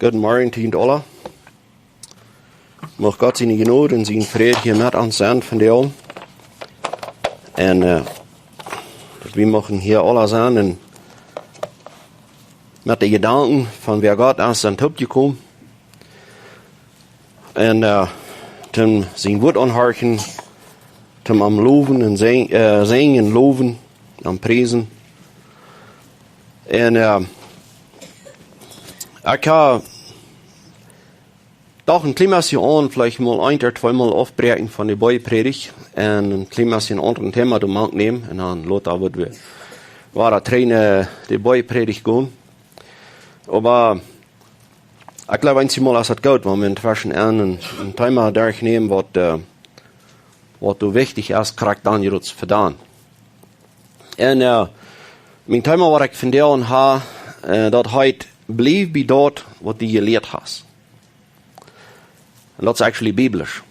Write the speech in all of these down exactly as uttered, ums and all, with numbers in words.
Gooden Morjen, Tiet aula. Mucht Gott siene Jnod un sien Fräd hia met ons sennen vondoag. Un, äh, daut wie muchten hia aula sennen un met de Jedanken von wäa Gott es, sent toopjekomen. Un, äh, toom sien Wuat aunhorchen, toom am lowen un sing-, äh, sinjen, lowen, am priesen. Un, äh, ekj ha doch een kjlien bät aun, veleicht mol een ooda twee mol aufbräakjen von de Boajeprädicht un een kjlien bät een aundret Thema doa mank nämen. Un dan lota woat wie wada trigj no de Boajeprädicht gonen. Oba ekj jleew, eenjemol es daut goot, wan wie entweschen een, een, een Thema derchnämen, waut, äh, waut doa wichtich es, krakjt dan jrots vedan. Un, äh, mien Thema, waut ekj vondoag ha, äh, daut heet: Bliew bie daut, waut du jelieet hast. Un daut es actually biblisch.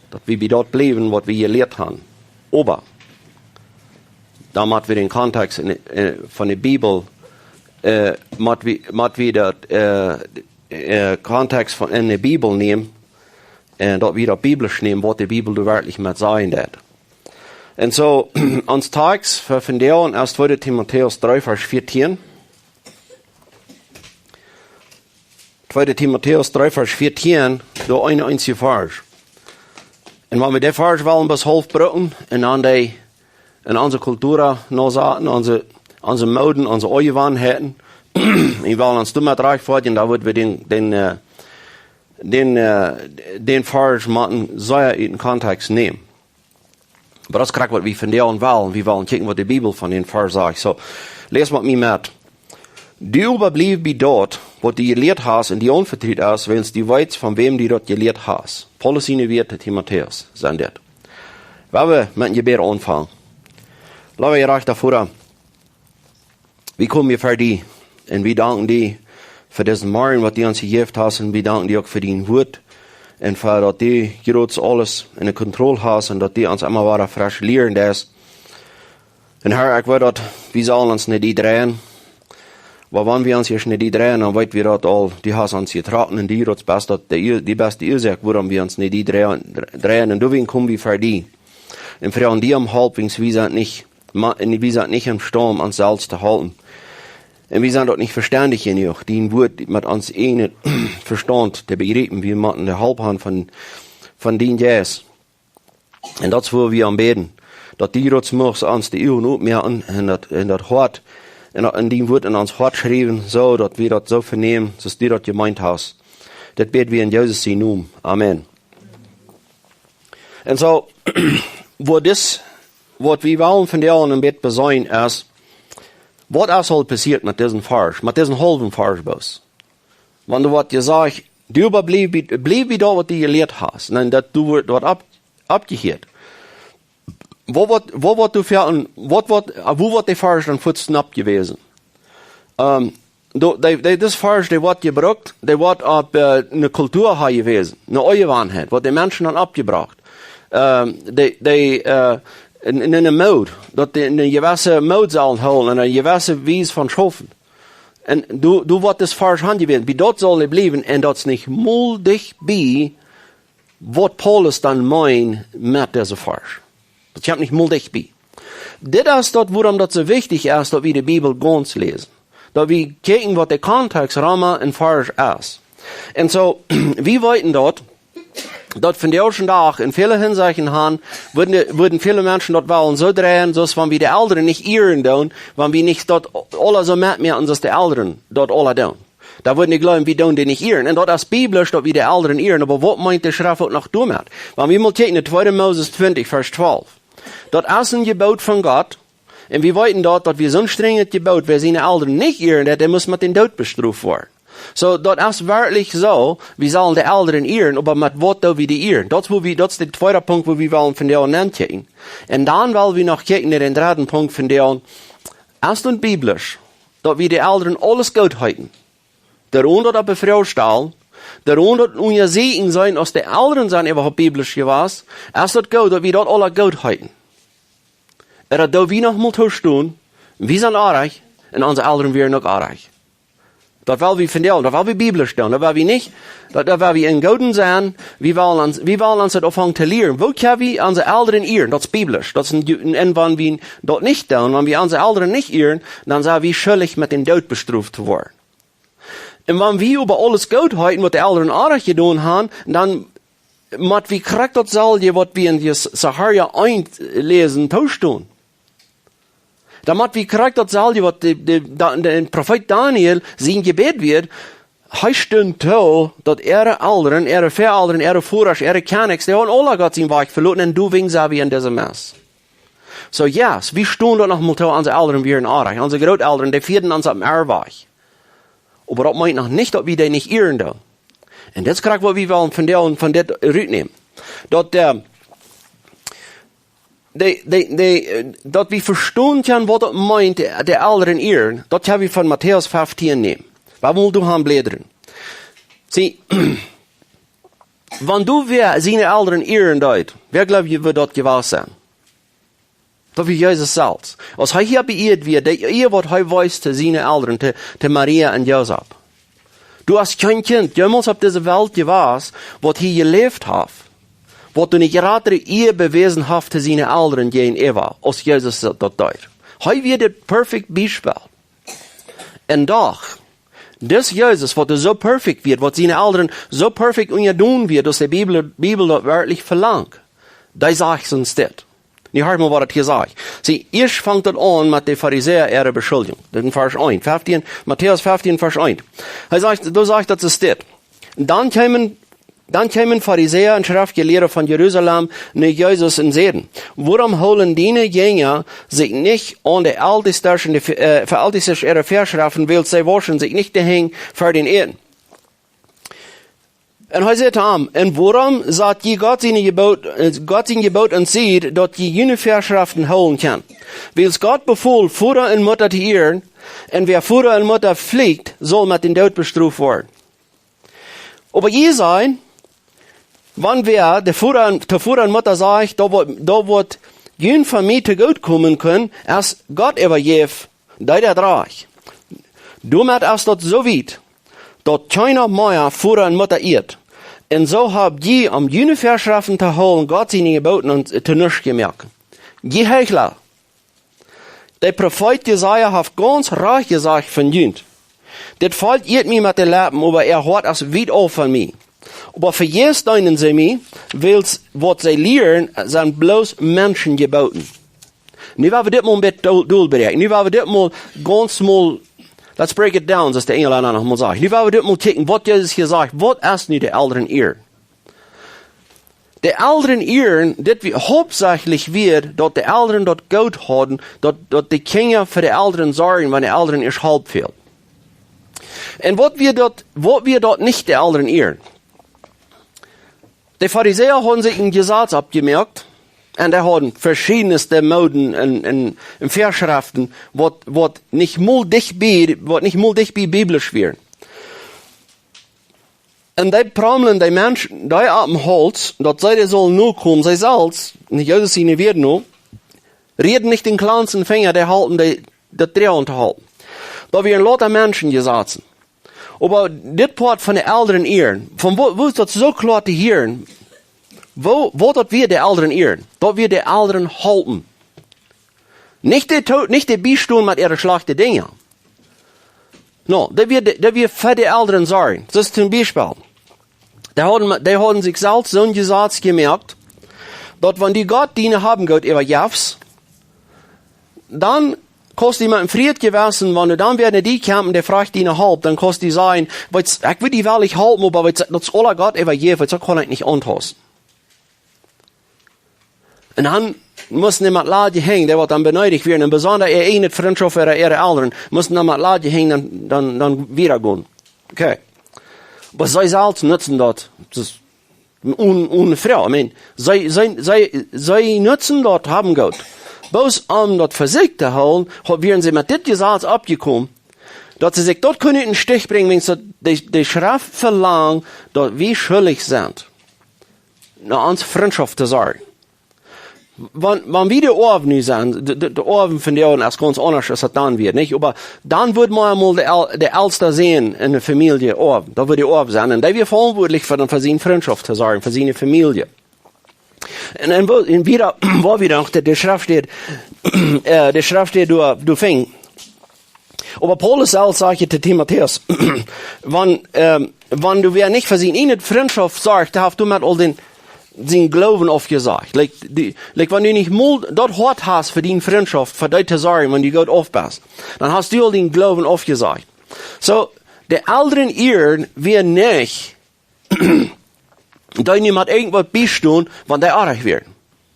Daut wie bie daut bliewen, waut wie jelieet han. Oba dan mott wie dän Kontext en, en, von de Bibel, äh, mott wie, mott wie daut, äh, äh, Kontext von, en de Bibel nämen, un daut wie daut biblisch nämen, waut de Bibel doa werkjlich met sajen deit. Un soo, ons Tekst fa vondoag es tweede Timotäus dree, Varsch vieetieen. Tweede Timotäus dree, Varsch vieetieen, doa een eensja Varsch. Un wan wie dän Varsch wellen bat haulf brucken un dan dee en onse Kultua nosaten, onse, onse Mooden, onse Ojewanheiten, wie wellen ons doamet rajchtfoadjen, dan woa wie dän, dän, äh, dän, äh, dän Varsch motten sea ut dän Kontext nämen. Oba daut es krakjt, waut wie vondoag wellen. Wie wellen kjikjen, waut de Bibel von dän Varsch sajcht. Soo, läs met mie met. Du oba bliew bie daut, waut du jelieet hast un die aunvetrut es, wiels du weetst, von wäm du daut jelieet hast. Paulus siene Wieed to Timotäus sent dit. Wie wellen met een Jebäd aunfangen. Lot ons hia rajcht doavor. Wie komen hia ver die un wie danken die fa disen Morjen, waut du ons jejäft hast, un wie danken die uk fa dien Wuat un fa daut du jrots aules enne Kontroll hast un daut du ons emma wada fresch lieren deist. Un Herr, ekj weet daut, wie sellen ons no die dreien. Oba wan wie ons ieescht no die dreien, dan weet wie daut aul, du hast ons jetrocken un du jrots best daut de Ur-, du best de Uasoak, wuarom wie ons no die dreien, dreien. Un doawäajen komen wie ver die un froagen die om Help, wiels wie sent nich ma-, un wie sent nich emstaund, ons selfst to halpen. Un wie sent uk nich vestendich jenuach, dien Wuat met ons eenen Vestaunt to bejriepen. Wie motten de Help han von, von dien Jeist. Un daut es, wua wie om bäden, daut du ons muchst ons de Uagen opmoaken un daut, un daut Hoat, un daut, un dien Wuat en ons Hoat schriewen, soo daut wie daut soo venämen, soo aus du daut jemeent hast. Dit bäd wie en Jesus sienen Nomen. Amen. Un soo, wua dis, waut wie wellen vondoag een bät beseenen es, waut es aul passieet met disen Varsch, met disen haulwen Varsch bloos? Wan doa woat jesajcht, du oba bliew bie, bliew bie daut, waut du jelieet hast, un daut du woat, woat opp-, oppjehieet. Wua woat, wua woat doa fa een, waut woat, wua woat de Varsch dan fuaz opp jewäsen? Ähm, doa, dee, dee, dis Varsch, dee woat jebrukt, dee woat opp, äh, eene Kultua ha jewäsen, eene Ojewanheit, waut de Menschen han oppjebrocht. Ähm, dee, dee, äh, en, en eene Mood, daut dee eene jewesse Mood sellen hoolen un eene jewesse Wies von schaufen. Un doa, doa woat dis Varsch han jewäsen, bie daut saul hee bliewen, un daut es nich mol dicht bie, waut Paulus dan meent met disen Varsch. Daut kjemt nich mol dicht bie. Dit es daut, wuarom daut soo wichtich es, daut wie de Bibel gaunz läsen. Daut wie kjikjen, waut de Kontext rom een Varsch es. Un soo, wie weeten daut, daut vondoag dän Dach en väle Hinsechten han, wudden de, wudden väle Menschen daut wellen soo dreien, soo aus wan wie de Elren nich ieren doonen, wan wie nich daut aula soo metmoaken, soo aus de Elren daut aula doonen. Dan wudden dee jleewen, wie doonen dee nich ieren. Un daut es biblisch, daut wie de Elren ieren. Oba waut meent de Schreft uk noch doamet? Wan wie mol kjikjen no tweede Moses twintich, Varsch twalf. Daut es een Jeboot von Gott. Un wie weeten daut, daut wie soon strenjet Jeboot, wäa siene Elren nich ieren deit, dee mott met dän Doot bestroft woaren. Soo, daut es werkjlich soo, wie sellen de Elren ieren, oba met waut doo wie dee ieren? Daut es, wua wie, daut es de tweede Punkt, wua wie wellen vondoag nenkjikjen. Un dan well wie noch kjikjen no dän dredden Punkt vondoag. Es daut biblisch, daut wie de Elren aules goot heeten? Doaromm daut opp de Froag stalen, doaromm daut unjasieekjen sennen, aus de Elren sent äwahaupt biblisch jewast, es daut goot, daut wie daut aula goot heeten? Ooda daut wie noch mol toostonen, wie sent oajch, un onse Elren wieren uk oajch. Daut well wie vondoag, daut well wie biblisch doonen, daut well wie nich, daut, daut well wie en gooden Senn, wie wellen ons, wie wellen ons daut aunfangen to lieren. Woo kjenn wie onse Elren ieren? Daut es biblisch. Daut es en, en, en wan wie daut nich doonen, wan wie onse Elren nich ieren, dan sent wie schuldich met dän Doot bestroft to woaren. Un wan wie äwa aules Goot heeten, waut de Elren oajch jedonen haben, dan mott wie krakjt daut selwje, waut wie en Jes-, Sacharja eent läsen, toostonen. Dan mott wie krakjt daut selwje, waut de, de, de, de Profeet Daniel sien Jebäd wia, hee stunt too, daut äare Elren, äare Väaelren, äare Vodasch, äare Kjennichs, dee hauden aule Gott sienen Wajch veloten un doawäajen sent wie en dise Mess. So, yes, wie stunden daut noch mol too, onse Elren wieren oajch, onse Grootelren, dee fieeden ons opp dän Wajch. Oba daut meent noch nich, daut wie dee nich ieren doonen. Un dit es krakjt, waut wie wellen vondoag von dit rutnämen. Daut, äh, de, de, de, äh, daut wie vestonen kjennen, waut daut meent, de, de Elren ieren, daut hab wie von Matäus feftieen nämen. Waut mol du han blädren. See, wan du wäa siene Elren ieren deist, wäa jleew jie, wudd daut jewast sennen? Daut wia Jesus selfst. Aus hee hia bie Ieed wia, de Ea, waut hee wees to siene Elren, to, to Maria un Josef. Du hast kjeen Kjint jemols opp dise Welt jewast, waut hia jeläft haft, waut du ne jratre Ea bewäsen hast to siene Elren jäajenäwa, aus Jesus daut deed. Hee wia daut perfekte Biespel. Un doch, dis Jesus, waut soo perfekt wia, waut siene Elren soo perfekt unjadon wia, daut de Bibel, Bibel daut werkjlich velangt, dee sajcht ons dit. Nu horcht mol, waut daut hia sajcht. See, ieescht fangt daut aun met de Farisäa äare Beschuldjunk. Dit en Varsch eent, feftieen, Matäus feftieen, Varsch eent. Hee sajcht, doa sajcht daut, es dit. Dan kjeemen Dan kjeemen Farisäa un Schreftjelieede von Jerusalem no Jesus un säden: "Wuarom hoolen diene Jinja sikj nich aun de Eltestasch un de, äh, Veeltestasch äare Väaschreften, wiels see wauschen sikj nich de Henj ver dän Äten?" Un hee säd to an: "Un wuarom sat jie Gott siene Jeboot, äh, Gott sien Jeboot aun Sied, daut jie june Väaschreften hoolen kjennen? Wiels Gott befool, Voda un Mutta to ieren, un wäa Voda un Mutta flucht, saul met dän Doot bestroft woaren." Oba jie sajen, wan wäa de Voda, de Voda un Mutta sajcht, daut woat, daut woat junt von mie to goot komen kjennen, es Gott äwajäft, dee daut rajcht. Doamet es daut soo wiet, daut kjeena mea Voda un Mutta ieet. Un soo hab jie, om june Väaschreften to hoolen, Gott siene Jebooten to nuscht jemoakt. Jie Heichla! De Profeet Jesaja haft gaunz rajcht jesajcht von junt: "Dit Volkj ieet mie met de Leppen, oba äa Hoat es wiet auf von mie. Oba vejäfs deenen see mie, wiels waut see lieren, sent bloos Menschen Jebooten." Nu woa wie dit mol een bät dol-, dolbräakjen. Nu woa wie dit mol gaunz mol, let's break it down, soo aus de Enjlenda noch mol sajcht. Nu woa wie dit mol kjikjen, waut Jesus hia sajcht. Waut es nu de Elren ieren? De Elren ieren, dit wia hauptsächlich wia, daut de Elren daut goot hauden, daut, daut de Kjinja fa de Elren sorjen, wan de Elren ieescht Help fäld. Un waut wia daut, waut wia daut nich de Elren ieren? De Farisäa hauden sikj een Jesaz oppjemoakt, un dee hauden veschiedne Mooden un, un, un Väaschreften, waut, waut nich mol dicht bie, waut nich mol dicht bie biblisch wieren. Un dee prommelden de Menschen, dee opp dän Hauls, daut see dee sullen nokomen, see selfst, nich Jesus siene Wieed no, rieeden nich dän kjlansten Finja, dee halpen dee, daut droagen to hoolen. Daut wieren lauta Menschen Jesazen. Oba dit Poat von de Elren ieren, von woo, woo es daut soo kloa to hieren? Woo, waut daut wia de Elren ieren? Daut wia de Elren halpen. Nich de to-, nich de biestonen met äare schlajchte Dinja. No, daut wia de, daut wia fa de Elren sorjen. Daut es toom Biespel. Dee hauden, dee hauden sikj selfst soon Jesaz jemoakt, daut wan du Gott diene Hab un Goot äwajefst, dan kaust du met een friet Jewessen, wan du dan wada no die kjemst un dee froagt diene Help, dan kaust du sajen: "Weetst, ekj well die werkjlich halpen, oba weetst, daut es aula Gott äwajäft, weetst, daut kaun ekj nich auntausten." Un dan musten dee met ladje Henj, dee waut dan beneedicht wieren, un besonda äa ieejne Frintschoft ooda äare Elren, musten dan met ladje Henj dan, dan, dan wieda gonen. Okay. Oba see selfst nutzen daut. Daut es un-, onfroag. I mean, see, see, see, see nutzen daut Hab un Goot. Bloos om daut fa sikj to hoolen, ha-, wieren see met dit Jesaz oppjekomen, daut see sikj daut kunnen en Stich brinjen, wan see de, de Schreft velangt, daut wie schuldich sent, no onse Frintschoft to sorjen. Wan, wan wie de Oaw nu sent, de, de, de Oaw von de Oaw es gaunz aundasch aus daut dan wia, nich? Oba dan wudd mau emol de, El- de elsta Sän en de Famielje Oaw, daut wudd de Oaw sennen. Un dee wia veauntwuatlich fa, fa siene Frintschoft to sorjen, fa siene Famielje. Un, un woo, un wieda, woo wieda noch de, de Schreft steit, äh, de Schreft steit doa, doa finjen. Oba Paulus selfst sajcht to Timotäus, wan, ähm, wan du wäa nich fa siene ieejne Frintschoft sorjst, dan haft doamet aul dän, sienen Gloowen aufjesajcht. Like, die, like, wan du nich mol daut Hoat hast fa diene Frintschoft, fa dee to sorjen, wan du goot auf best, dan hast du aul dän Gloowen aufjesajcht. Soo, de Elren ieren wia nich, dee nu met irjentwaut biestonen, wan dee oajch wieren.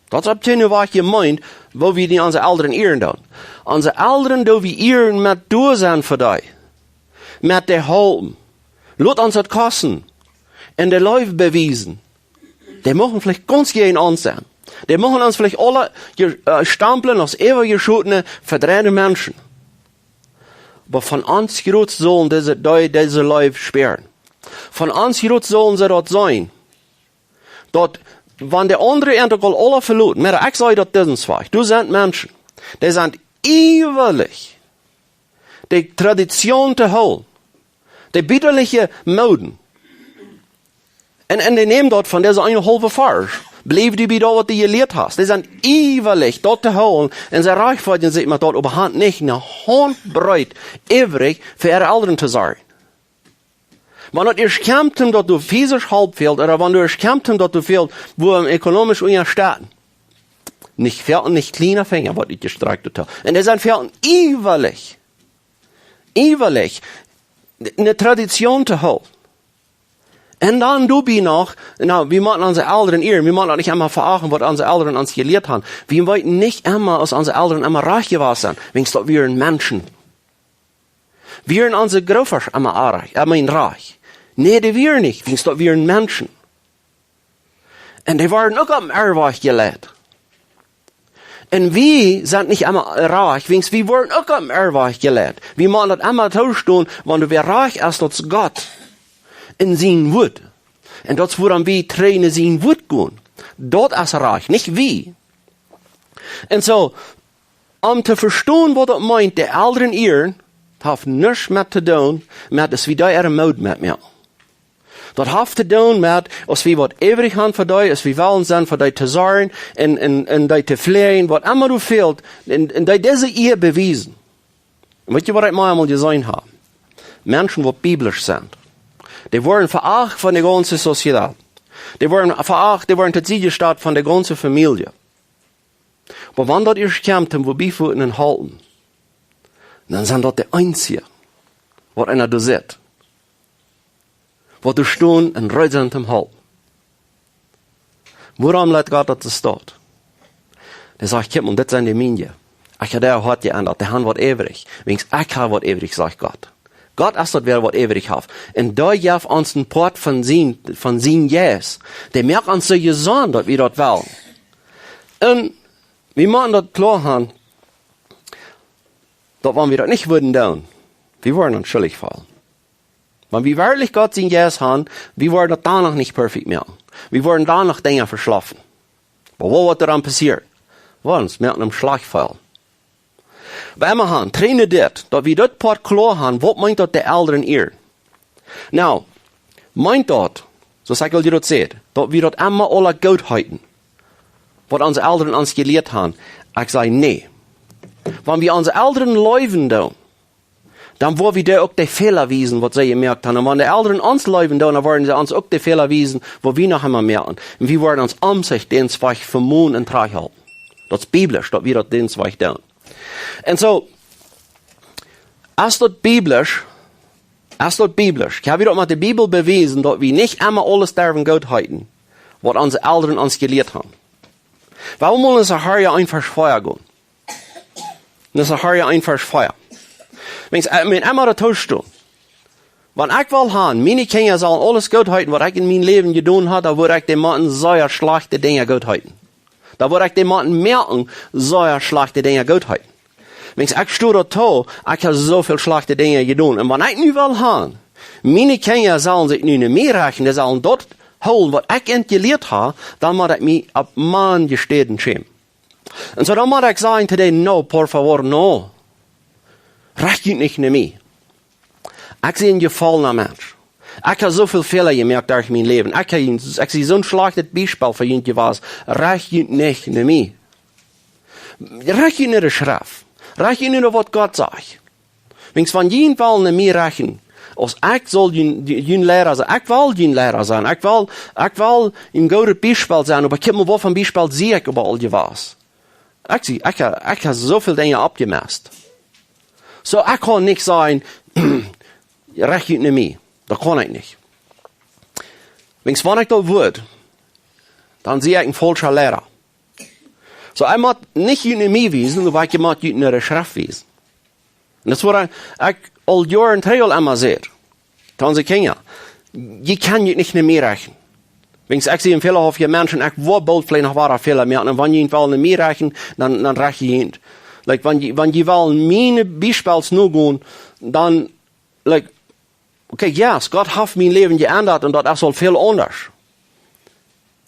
Daut es opp kjeene Wies jemeent, woo wie nu onse Elren ieren doonen. Onse Elren doo wie ieren met doa sennen fa dee. Met dee halpen. Lot ons daut kosten. Un dee Leew bewiesen. Dee mucht veleicht gaunz jäajen ons sennen. Dee mucht ons veleicht aule je-, äh, stamplen aus äwajeschotne, vedreide Menschen. Oba von ons jrod sellen dise, dee, dise Leew spieren. Von ons jrod sellen see daut seenen. Daut, wan de aundre ent uk aul aule veloten, oba ekj saj daut dit es waut. Doa sent Menschen, dee sent iewrich, de Tradition to hoolen, de biederliche Moden. Un, un dee nämen daut von dise eene haulwe Varsch. Bliew du bie daut, waut du jelieet hast. Dee sent iewrich, daut to hoolen. Un see rajchtferjen sikj met daut, oba han nich ne Hauntbreet iewrich fa äare Elren to sorjen. Wan daut ieescht kjemt, daut du physisch Help fält, ooda wan daut ieescht kjemt, daut du fält, woo wie ökonomisch unjastetten. Nich väl un nich kjliene Finja, waut ekj jestrakjt haud. Un dee sent väl un iewrich. Iewrich. Ne Tradition to hoolen. Un dan doabie noch, nu, wie motten onse Elren ieren, wie motten daut nich emma veachten, waut onse Elren ons jelieet han. Wie weeten nich emma, aus onse Elren emma rajcht jewast sent, wiels daut wieren Menschen. Wieren onse Grootöaschtasch emma rajcht, I mean rajcht? Nä, dee wieren nich, wiels daut wieren Menschen. Un dee worden uk opp dän Irrwajch jeleit. Un wie sent nich emma rajcht, wiels wie worden uk opp dän Irrwajch jeleit. Wie motten daut emma toostonen, wan doa wäa rajcht es, daut es Gott. En sien Wuat. Un daut es wuarom wie trigj no sien Wuat gonen. Daut es rajcht, nich wie. Un soo, om to vestonen, waut daut meent, de Elren ieren, haft nuscht met to doonen met, aus wie dee äare Mood metmoaken. Daut haft to doonen met, aus wie waut iewrich han fa dee, aus wie wellen sennen fa dee to sorjen un, un, un dee to fläajen, waut emma doa fält, un, un dee dise Ea bewiesen. Un weet jie, waut ekj mau emol jeseenen hab? Menschen, waut biblisch sent, dee woaren veacht von de gaunze Sociedad. Dee woaren veacht, dee woaren tosied jestalt von de gaunze Famielje. Oba wan daut ieescht kjemt, om woo bie fa un halpen, dan sent daut de eensje, waut eena doa sitt, waut doa stonen un reed sent toom halpen. Wuarom lat Gott daut soo stonen? Dee sajcht: "Kjikj mol, dit sent de miene. Ekj hab äa Hoat jeendat, dee han waut iewrich. Wiels ekj hab waut iewrich," sajcht Gott. Gott es daut, wäa waut iewrich haft. Un doa jeft ons een Poat von sien, von sien Jeist. Dee moakt ons soo jesunt, daut wie daut wellen. Un wie motten daut kloa han, daut wan wie daut nich wudden doonen, wie woaren ons schuldich feelen. Wan wie werkjlich Gott sien Jeist han, wie woaren daut dan noch nich perfekt moaken. Wie woaren dan noch Dinja veschlafen. Oba waut woat doa dan passieren? Woat ons moaken om schlajcht feelen. Oba emma han, trigj no dit, daut wie daut Poat kloa han, waut meent daut, de Elren ieren? Nu, meent daut, soo aus ekj aul daut säd, daut wie daut emma aula goot heeten, waut onse Elren ons jelieet han? Ekj saj nä. Wan wie onse Elren leewen doonen, dan woa wie dee uk de Fäla wiesen, waut see jemoakt han. Un wan de Elren ons leewen doonen, dan woaren see ons uk de Fäla wiesen, waut wie noch emma moaken. Un wie woaren ons omsich dän Wajch vemonen un trigjhoolen. Daut es biblisch, daut wie daut dän Wajch doonen. Un soo, es daut biblisch, es daut biblisch, ekj hab daut met de Bibel bewiesen, daut wie nich emma aules derwen goot heeten, waut onse Elren ons jelieet han. Wie wellen mol en Sacharja eent Varsch vea gonen. En Sacharja eent Varsch vea. Wiels, äh, met emma daut toostonen. Wan ekj well han, miene Kjinja sellen aules goot heeten, waut ekj en mien Läwen jedonen hab, dan wudd ekj dee motten sea schlajchte Dinja goot heeten. Dan wudd ekj dee motten moaken, sea schlajchte Dinja goot heeten. Wiels ekj sto daut too, ekj hab soo väl schlajchte Dinja jedonen. Un wan ekj nu well han, miene Kjinja sellen sikj nu nich mea räakjnen, dee sellen daut hoolen, waut ekj an jelieet hab, dan mott ekj mie opp miene Städen schämen. Un soo dan mott ekj sajen to dee: "No, por favor, no. Rajcht junt nich no mie. Ekj sie een jefaulna Mensch. Ekj hab soo väl Fäla jemoakt derch mien Läwen. Ekj hab, ekj sie soon schlajchtet Biespel fa junt jewast. Rajcht junt nich no mie. Rajcht junt no de Schreft. Rajcht junt no waut Gott sajcht. Wiels wan jie wellen no mie rajchten, aus ekj saul jun, jun Liera sennen, ekj well jun Liera sennen, ekj well, ekj well een goodet Biespel sennen, oba kjikj mol, waut fa Biespel sie ekj äwaraul jewast. Ekj sie, ekj hab, ekj hab soo väl Dinja aufjemest. Soo, ekj kaun nich sajen, rajcht junt no mie. Daut kaun ekj nich. Wiels wan ekj daut wudd, dan sie ekj een faulscha Liera. Soo, ekj mott nich junt no mie wiesen, oba ekj mott junt no de Schreft wiesen." Un daut es waut ekj, ekj aul Joaren trigj aul emma säd. Dan see Kjinja, jie kjennen junt nich no mie rajchten. Wiels ekj sie een fälahofta Mensch un ekj woa boolt veleicht noch wada Fäla moaken. Un wan jie wellen no mie rajchten, dan, dan rajcht jie junt. Like, wan jie, wan jie wellen miene Biespels nogonen, dan, like, okay, yes, Gott haft mien Läwen jeendat un daut es aul väl aundasch.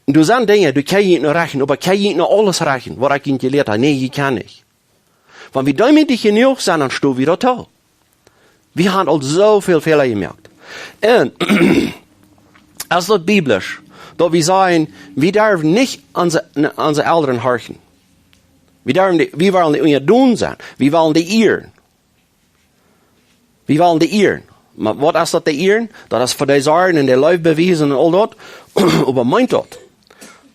Un doa sent Dinja, doa kjenn jie nich no rajchten, oba kjenn jie nich no aules rajchten, waut ekj junt jelieet hab? Nä, jie kjennen nich. Wan wie deemootich jenuach sent, dan stonen wie daut too. Wie haben aul soo väl Fäla jemoakt. Un es daut biblisch, daut wie sajen, wie derwen nich onse, onse Elren horchen? Wie derwen dee, wie wellen dee unjadon sennen. Wie wellen dee ieren. Wie wellen dee ieren. Oba waut es daut, dee ieren? Daut es fa dee sorjen un dee Leew bewiesen un aul daut. Oba meent daut,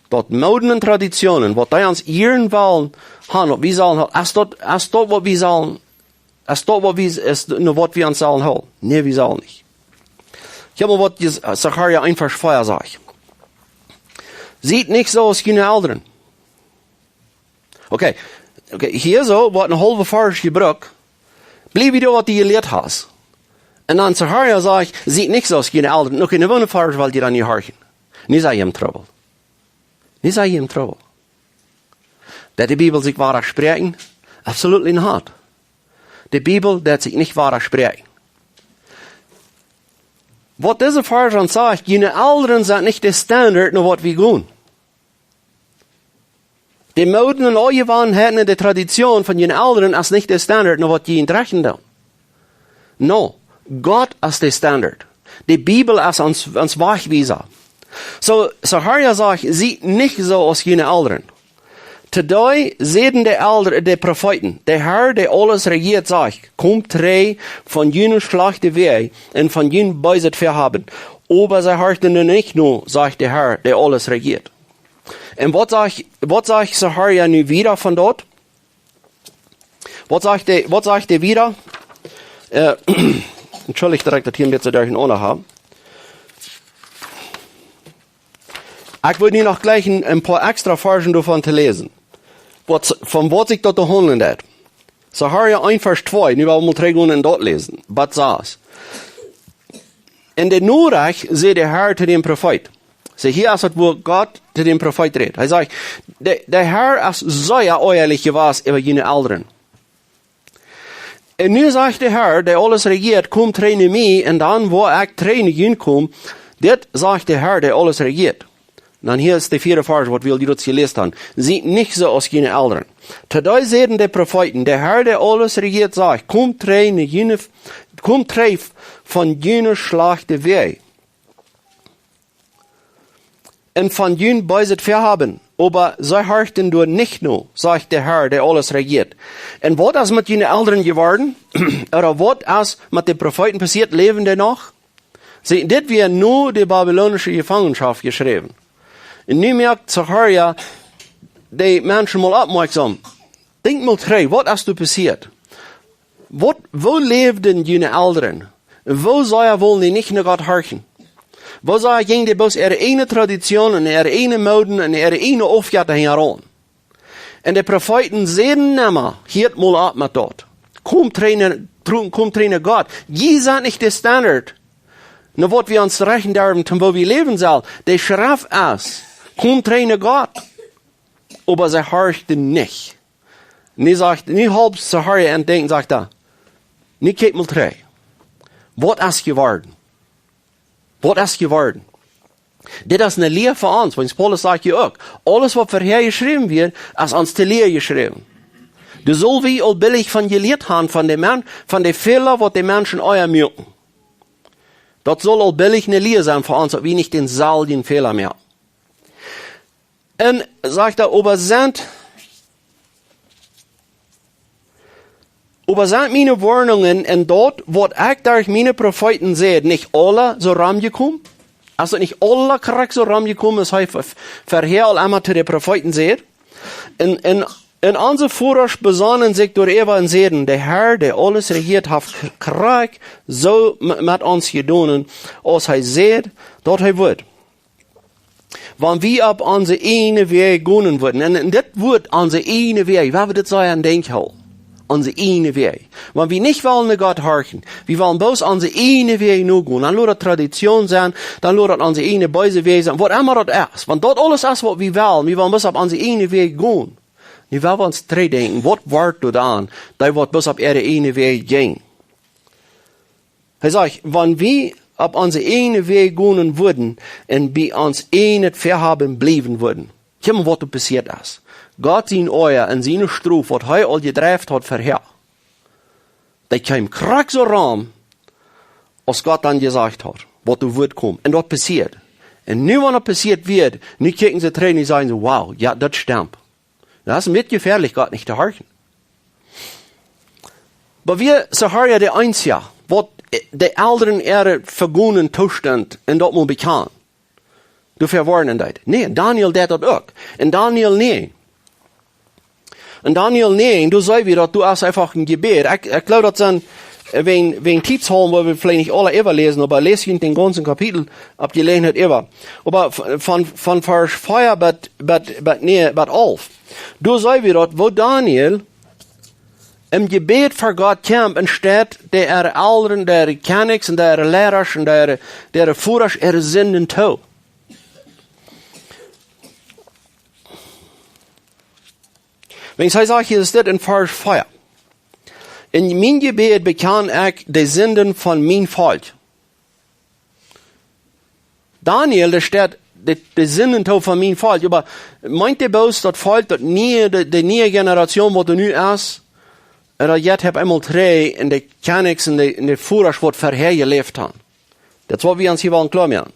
daut Mooden un Traditionen, waut dee ons ieren wellen haben, waut wie sellen haben, es daut, es daut waut wie sellen, es daut waut wie, es no waut wie ons sellen hoolen? Nä, wie sellen nich. Kjikj mol waut Jes-, Sacharia eent Varsch vea sajcht. Siet nich soo aus june Elren. Okay, okay, hia soo woat een haulwa Varsch jebrukt. Bliew bie daut waut du jelieet hast. Un dan Sacharia sajcht, siet nich soo aus june Elren. Okay, no woone Varsch well jie dan nu horchen? Nu sie jie em Trubbel. Nu sie jie em Trubbel. Deit de Bibel sikj wadasprechen? Absolutely not. De Bibel deit sikj nich wadasprechen. Waut dise Varsch ons sajcht, june Elren sent nich de Standard no waut wie gonen. De Mooden un Aunjewanheiten un de Tradition von june Elren es nich de Standard no waut jie rajchten doonen. No, Gott es de Standard. De Bibel es ons, ons Wajchwiesa. Soo, Sacharia sajcht, siet nich soo aus june Elren. To dee säden de Elren, de Profeeten: De Herr, dee aules rejieet, sajcht: Komt trigj von june schlajchte Wäaj un von jun beeset Väahaben. Oba see horchten nich no, sajcht de Herr, dee aules rejieet. Un waut sajcht, waut sajcht Sacharia nu wieda von daut? Waut sajcht dee, waut sajcht dee wieda? Äh, entschuldicht, daut ekj daut hia een bät derchenaunda hab. Ekj wull nu noch jlikj een, een poa extra Varschen doavon to läsen. Waut, von waut sikj daut doa haundlen deit. Sacharia eent Varsch twee, nu well wie mol trigj gonen un daut läsen. Waut sajcht? En de Norecht säd de Herr to dän Profeet. See, hia es daut, wua Gott to dän Profeet rät. Hee sajcht, de, de Herr es sea oajalich jewast äwa june Elren. Un nu sajcht de Herr, dee aules rejieet: Komt trigj no mie, un dan woa ekj trigj no junt komen. Dit sajcht de Herr, dee aules rejieet. Dan hia es de vieede Varsch, waut wie aul daut jeläst haben. Siet nich soo aus june Elren. To dee säden de Profeeten: De Herr, dee aules rejieet, sajcht: Komt trigj no june, komt trigj von june schlajchte Wäaj un von jun beeset Väahaben. Oba see horchten doa nich no, sajcht de Herr, dee aules rejieet. Un waut es met june Elren jeworden? Ooda waut es met de Profeeten passieet? Läwen dee noch? See, dit wia no de babilonische Jefangenschoft jeschräwen. Un nu moakt Sacharia de Menschen mol oppmoakjsom. Denkj mol trigj, waut es doa passieet? Waut, woo läwden june Elren? Woo sea wullen dee nich no Gott horchen? Woo sea jinjen dee bloos äare ieejne Tradition un äare ieejne Mooden un äare ieejne Aufjetta hinjaraun? Un de Profeeten säden emma: Hieet mol opp met daut. Komt trigj no, tru-, komt trigj no Gott. Jie sent nich de Standard, no waut wie ons rajchten derwen, toom woo wie läwen sellen. De Schreft es: Komt trigj no Gott. Oba see horchten nich. Nu sajcht, nu halpt Sacharia an denkjen, sajcht hee: Nu kjikj mol trigj. Waut es jeworden? Waut es jeworden? Dit es ne Lia fa ons, wiels Paulus sajcht hia uk: Aules waut verhäa jeschräwen wort, es ons to Lia jeschräwen. Doa sell wie aul billich von jelieet haben, von de Men-, von de Fäla waut de Menschen ea moaken. Daut sell aul billich ne Lia sennen fa ons, daut wie nich dän selwjen Fäla moaken. Un sajcht hee: Oba sent, oba sent miene Woarnungen un daut waut ekj derch miene Profeeten säd nich aula soo romjekomen? Es daut nich aula krakjt soo romjekomen, aus hee ver-, verhäa aul emma to de Profeeten säd? Un, un, un onse Vodasch besonnen sikj doaräwa un säden: De Herr, dee aules rejieet, haft k-, krakjt soo m-, met ons jedonen, aus hee säd, daut hee wudd. Wan wie opp onse ieejne Wäaj gonen wudden, un, un dit Wuat, onse ieejne Wäaj, wie haben dit soo aun Denkj hoolen. Onse ieejne Wäaj. Wan wie nich wellen no Gott horchen, wie wellen bloos onse ieejne Wäaj nogonen, dan lot daut Tradition sennen, dan lot daut onse ieejne beese Wäaj sennen, waut emma daut es. Wan daut aules es waut wie wellen, wie wellen bloos opp onse ieejne Wäaj gonen. Nu well wie ons trigj denkjen, waut wort doa dan, dee waut bloos opp äare ieejne Wäaj jinjen? Hee sajcht, wan wie opp onse ieejne Wäaj gonen wudden un bie ons ieejnet Väahaben bliewen wudden. Kjikj mol waut doa passieet es. Gott sien Oaja un siene Strof, waut hee aul jedreift haud verhäa, dee kjeem krakjt soo rom, aus Gott dan jesajcht haud, waut doa wudd komen. Un daut passieed. Un nu, wan daut passieet wia, nu kjikjen see trigj un sajen see: Wow, jo, daut stemt. Daut es een bät jefäadlich, Gott nich to horchen. Oba wie sent hia de eensje, waut de Elren äare vegonen Toostaunt en daut mol bekjanen. Doafäa woarnen deed. Nä, Daniel deed daut uk. En Daniel näajen. En Daniel näajen, doa seenen wie daut, doa es eefach een Jebäd. Ekj, ekj jleew daut sent, äh, wäajen, wäajen Tiet sellen wie veleicht nich aule äwaläsen, oba läs junt dän gaunzen Kapitel opp Jeläajenheit äwa. Oba v-, von, von Varsch vea bat, bat, bat, nä, bat alf. Doa seenen wie daut, woo Daniel em Jebäd ver Gott kjemt un steit de äare Elren, de äare Kjennichs un de äare Leidasch un de äare, de äare Vodasch äare Sinden too. Wiels hee sajcht hia, es dit en Varsch vea: En mien Jebäd bekjan ekj de Sinden von mien Volkj. Daniel, dee steit de, de Sinden too von mien Volkj, oba meent dee bloos daut Volkj, daut niee, de, de niee Generation, waut doa nu es, un daut jeit hee eemol trigj en de Kjennichs un de, en de Vodasch waut verhäa jeläft haben? Daut es waut wie ons hia wellen kloa moaken.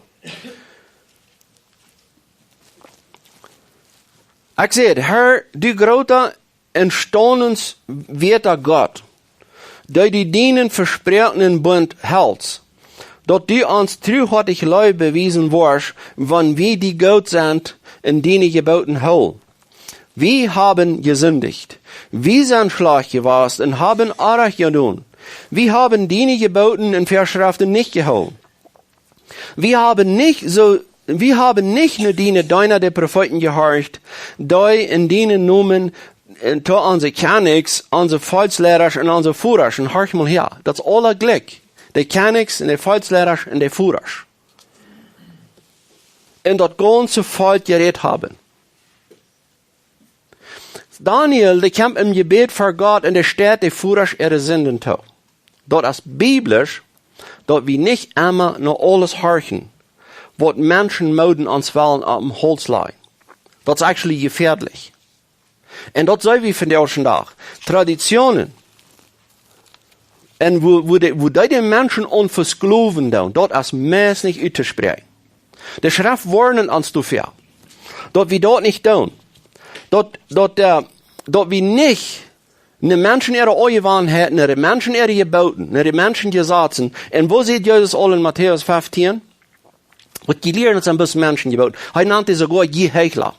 Ekj säd: Herr, du groota un staunenswieeta Gott, dee du dienen vesproakenen Bunt helst, daut du ons truhoatich Leew bewiesen woascht, wan wie die goot sent un diene Jeboten hoolen. Wie haben jesindicht. Wie sent schlajcht jewast un haben Orrajcht jedonen. Wie haben diene Jeboten un Väaschreften nich jehoolen. Wie haben nich soo, wie haben nich no diene Deena de Profeeten jehorcht, dee en dienen Nomen, äh, to onse Kjennichs, onse Volkjsleidasch un onse Vodasch. Un horcht mol häa, daut es aula jlikj. De Kjennichs un de Volkjsleidasch un de Vodasch. Un daut gaunze Volkj jerat haben. Daniel, dee kjemt em Jebäd ver Gott un dee steit de Vodasch äare Sinden too. Daut es biblisch, daut wie nich emma no aules horchen, waut Menschen motten ons wellen opp dän Hauls lajen. Daut es actually jefäadlich. Un daut seenen wie vondoag dän Dach. Traditionen. Un woo, woo dee, woo dee de Menschen aun vesklowen doonen, daut es meist nich uttospräakjen. De Schreft woarnen ons doafäa, daut wie daut nich doonen. Daut, daut, äh, daut wie nich no Menschen äare Aunjewanheiten, no de Menschen äare Jeboten, no de Menschen Jesazen. Un woo sajcht Jesus aul en Matäus feftieen? Waut jie lieren, daut sent bloos Menschen Jeboten. Hee nant dee soogoa jie Heichla.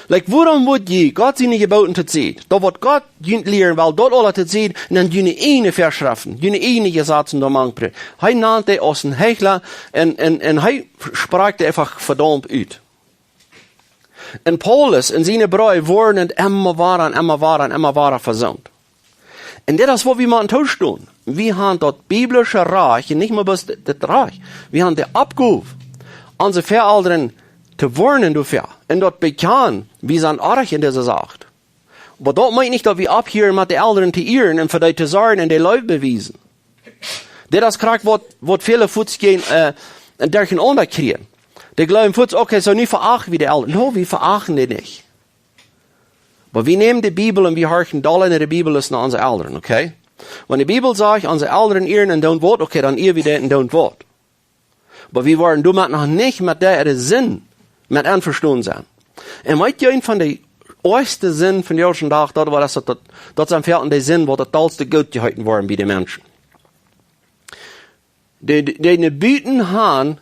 Like, wuarom mott jie Gott siene Jeboten to Tiet, daut waut Gott junt lieren well, daut aula to Tiet, un dan june ieejne Väaschreften, june ieejne Jesazen doa mank brinjen? Hee nant dee aus een Heichla un, un, un hee sprakjt dee eefach vedaumt ut. Un Paulus un siene Breew woarnen emma wada un emma wada un emma wada fa soont. Un dit es waut wie motten toostonen. Wie haben daut biblische Rajcht, un nich mau bloos dit, dit Rajcht. Wie haben de Oppgow, onse Väaelren to woarnen doafäa. Un daut bekjanen, wie sent orrajcht en dise Sach. Oba daut meent nich, daut wie opphieren met de Elren to ieren un fa dee to sorjen un dee Leew bewiesen. Dit es krakjt waut, waut väle Fuats kjrieen, äh, derchenaunda kjrieen. Dee jleewen fuaz, okay, soo nu veacht wie de Elren. No, wie veachten dee nich. Oba wie nämen de Bibel un wie horchen dolla no de Bibel aus no onse Elren, okay? Wan de Bibel sajcht, onse Elren ieren un doonen waut, okay, dan ieren wie dee un doonen waut. Oba wie woaren doamet noch nich met dee äare Sind met envestonen sennen. Un weet jie, eent von de oajste Sind von de Menschen vondoag, daut woat, daut, daut, daut sent väl de Sind, waut daut dollste goot jeheeten woaren bie de Menschen. Dee, dee, dee no buten han,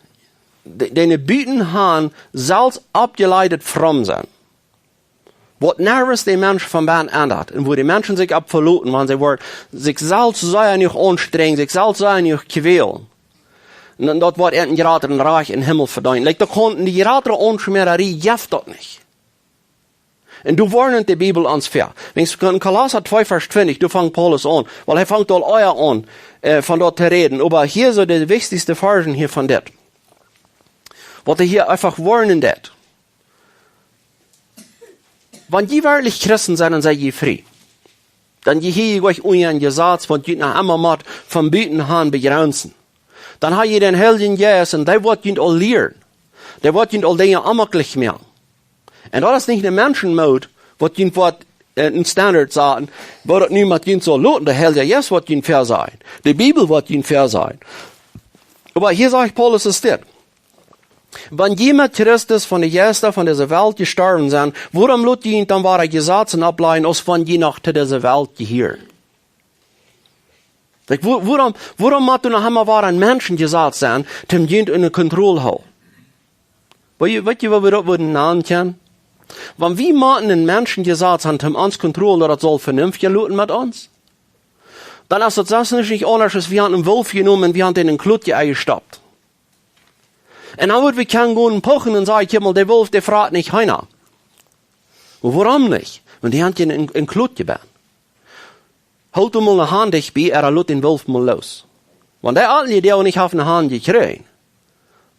dee, dee no buten han, selfst oppjelajcht fromm sennen. Waut nervös de Mensch von bennen endat. Un woo de Menschen sikj opp veloten, wan see woaren sikj selfst sea noch aunstrenjen, sikj selfst sea noch kjwälen. Un dan daut woat een jratret Rikj em Himmel vedeenen. Like, doa kaun de jratre Aunschmäararie, jeft daut nich. Un doa woarent de Bibel ons ver. Wan wie en Kolossa twee Varsch twintich, doa fangt Paulus aun. Wiels hee fangt aul ea aun, äh, von daut to räden. Oba hia soo de wichtichste Varschen hia von dit. Waut hee hia eefach woarnen deit. Wan jie werkjlich Christen sent, dan sent jie frie. Dan jehieet jie nich unja een Jesaz, waut junt noch emma mott von buten han bejrenzen. Dan ha jie dän Heiljen Jeist un dee woat junt aul lieren. Dee woat junt aul Dinja onmaklich moaken. Un daut es nich een Menschenmoot, waut junt woat, äh, een Standard saten, woo daut nu met junt saul loten. De Heilje Jeist woat junt väasajen. De Bibel woat junt väasajen. Oba hia sajcht Paulus es dit. Wan jie met Christus von de Jeista von dise Welt jestorwen sent, wuarom lot jie junt dan wada Jesazen opplajen, aus wan jie noch to dise Welt jehieren? Like, wua-, wuarom, wuarom mott doa noch emma wada een Menschenjesaz sennen, toom junt unja Kontroll hoolen? Weet jie, weet jie, woo wie daut wudden nanen kjennen? Wan wie motten een Menschenjesaz han, toom ons Kontroll, daut daut saul vernünftich loten met ons, dan es daut selfst nich aundasch, aus wie han een Wolf jenomen un wie han dän en een Klutje enjestoppt. Un dan wudd wie kjennen gonen puchen un sajen: "Kjikj mol, de Wolf, dee frat nich Heena." Oba wuarom nich? Wiels dee han dän en, en een Klutje jebungen. Hool mol ne Haunt bie, ooda lot dän Wolf mol loos. Wan dee aul dee Doag nich haft ne Haunt jekjräajen,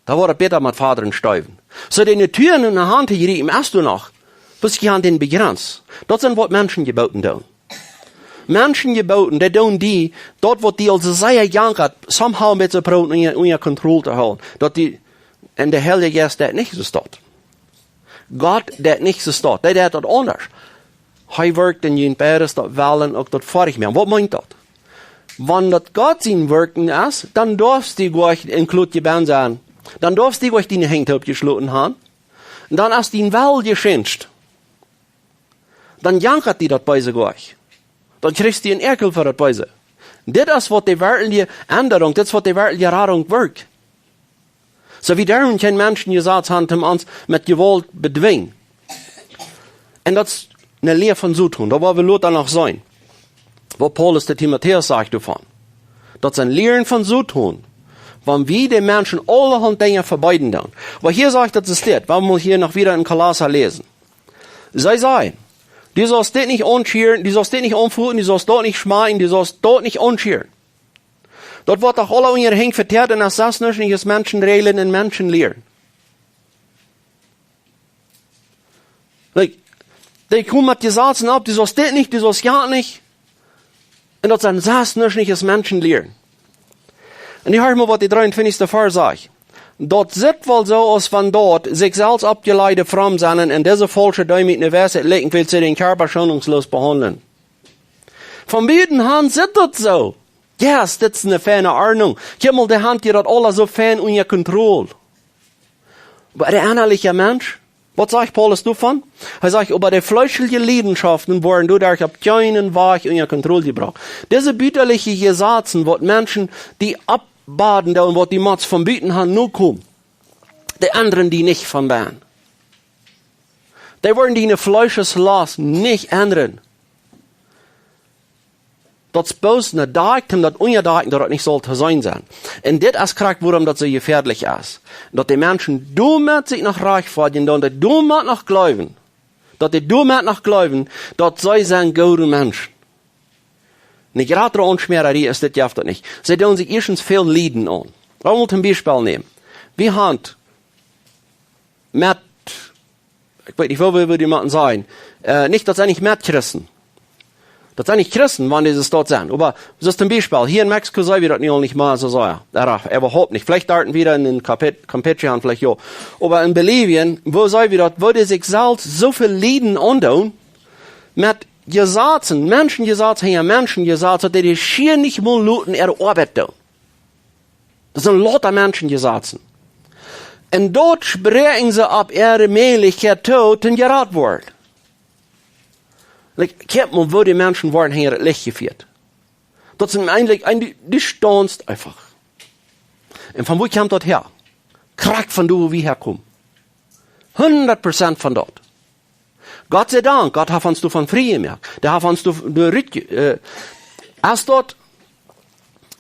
dan woat daut bäta met Fodren un Steewen. Soo, de Natua ne Haunt to jriepen, es doa noch. Bloos jie han dän bejrenzt. Daut sent waut Menschen jeboten doonen. Menschen jeboten, dee doonen die, daut waut die aul soo sea jankat, somehow met to proowen unja, unja Kontroll to hoolen. Daut die, un de Heilje Jeist deit nich soo staut. Gott deit nich soo staut. Dee deit daut aundasch. Hee werkjt en junt beides, daut Wellen uk daut Foadich moaken. Waut meent daut? Wan daut Gott sien Werkjen es, dan darfst du nich en een Klutje jebungen sennen. Dan darfst du nich diene Henj oppjeschloten han. Dan es dien Well jeschinjt. Dan jankat die daut Beese nich. Dan kjrichst du een Äakjel fa daut Beese. Dit es waut de werkjliche Endrunk, dit es waut de werkjliche Radunk werkjt. Soo, wie derwen kjeen Menschenjesaz han, toom ons met Jewault bedwinjen. Un daut es ne Lia von Soton, doa woa wie lota noch seenen, waut Paulus to Timotäus sajcht doavon. Daut sent Lieren von Soton, wan wie de Menschen aulahaunt Dinja vebeeden doonen. Oba hia sajcht daut, es dit, wan wie hia noch wieda en Kolossa läsen. See sajen: "Du saust dit nich aunschieren, du saust dit nich aunfoten, du saust daut nich schmakjen, du saust daut nich aunschieren." Daut woat doch aula unja de Henj veteat un es selfst nuscht nich aus Menschen räajlen un Menschen lieren. Like, dee komen met Jesazen opp, du saust dit nich, du saust jant nich. Un daut sent selfst nuscht nich aus Menschen lieren. Un nu horch mol waut de dreeuntwintichste Varsch sajcht. Daut sitt woll soo aus wan daut sikj selfst oppjelajchte fromm sennen un dise faulsche Deemoot ne Weisheit likjent, wiels see dän Kjarpa schonungslos behaundlen. Von buten han sitt daut soo. Yes, dit es ne feine Ordnunk. Kjikj mol, dee han je daut aula soo fein unja Kontroll. Oba de ennaliche Mensch, waut sajcht Paulus doavon? Hee sajcht: "Oba de fleeschelje Leidenschaften woaren doaderch opp kjeenen Wajch unja Kontroll jebrocht." Dise butaliche Jesazen, waut Menschen die oppbaden doonen, waut die motst von buten han nokomen, dee endren die nich von bennen. Dee woaren diene Fleescheslust nich endren. Daut es bloos ne Dakj, om daut unjadakjen, daut daut nich saul to seenen sennen. Un dit es krakjt wuarom daut soo jefäadlich es. Daut de Menschen doamet sikj noch rajchtfoadjen, daut dee doamet noch jleewen. Daut dee doamet noch jleewen, daut see sent goode Menschen. Ne jratre Aunschmäararie es dit, jeft daut nich. See doonen sikj ieeschtens väl Lieden aun. Lot ons een Biespel nämen. Wie han met, ekj weet nich, woo wie, woo wie dee motten sajen. Äh, nich daut see nich met Christen. Daut sent nich Christen, wan dise Staut sent. Oba, soo aus toom Biespel, hia en Mexiko sent wie daut nu aul nich mea soo sea. Doa, äwahaupt nich. Veleicht doa wada en Kapit-, Campeche, veleicht jo. Oba en Bolivien, woo sent wie daut, woo dee sikj selfst soo väl Lieden aundoonen, met Jesazen, Menschenjesazen, jo, Menschenjesazen, daut dee dee schier nich mol loten äare Oabeit doonen. Daut sent lauta Menschenjesazen. Un doa spräakjen see opp äare Mäajlichkjeit too, toom jerat woaren. Like, kjikj mol, woo dee Menschen woaren hinja daut Licht jefieet. Daut sent eejentlich, een, dee, dee staunst eefach. Un von wua kjemt daut häa? Krakjt von doa, wua wie häakomen. Hundat Prozent von daut. Gott sie Dank, Gott haft ons doavon frie jemoakt. Dee haft ons doa, doa rut je-, äh, es daut,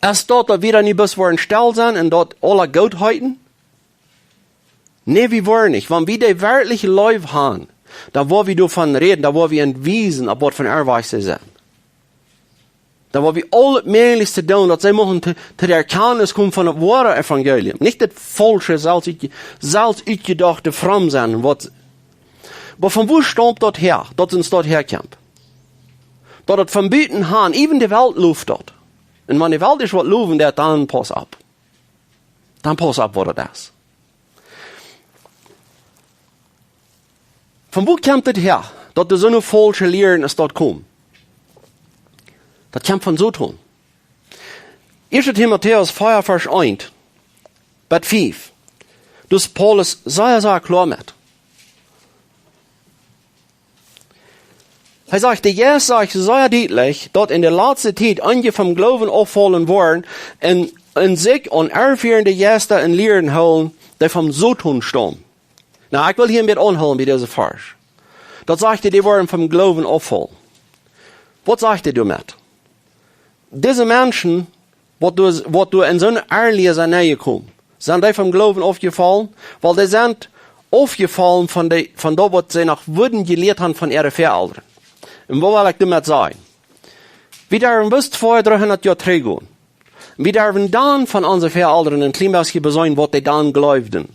es daut, daut wie dan nich bloos woaren stell sennen un daut aula goot heeten? Nä, wie woaren nich. Wan wie dee werkjlich leef haben, dan woa wie doavon räden, dan woa wie an wiesen, opp waut von Erwach see sent. Dan woa wie aul daut Mäajlichste doonen, daut see muchten to, to de Erkjantnis komen von daut woare Evangelium. Nich daut faulsche, selfst utje-, selfst utjedochte fromm sennen, waut, oba von wua staumt daut häa, daut ons daut häakjemt? Daut daut von buten han, äwen de Welt loft daut. Un wan de Welt ieescht waut lowen deit, dan pauss opp. Dan pauss opp, waut daut es. Von wua kjemt dit häa, daut doa soone faulsche Lieren es daut komen? Daut kjemt von Soton. Ieeschte Timotäus vea, Varsch eent bat fief. Doa es Paulus sea, sea kloa met. Hee sajcht, de Jeist sajcht sea dietlich, daut en de latste Tiet eenje vom Gloowen auffaulen woaren un, un sikj aun irrefieende Jeista un Lieren hoolen, dee von Soton staumen. Nu, ekj well hia een bät aunhoolen bie dise Varsch. Daut sajcht, dee woaren vom Gloowen auffaulen. Waut sajcht hee doamet? Dise Menschen, waut doa, waut doa en soone Irrlia sent nenjekomen, sent dee vom Gloowen aufjefollen? Wiels dee sent aufjefollen von de, von daut, waut see noch wudden jelieet haben von äare Väaelren. Un waut well ekj doamet sajen? Wie derwen bloos twee, dreehundat Joa trigj gonen. Wie derwen dan von onse Väaelren een kjlien bät beseenen, waut dee dan jleewden.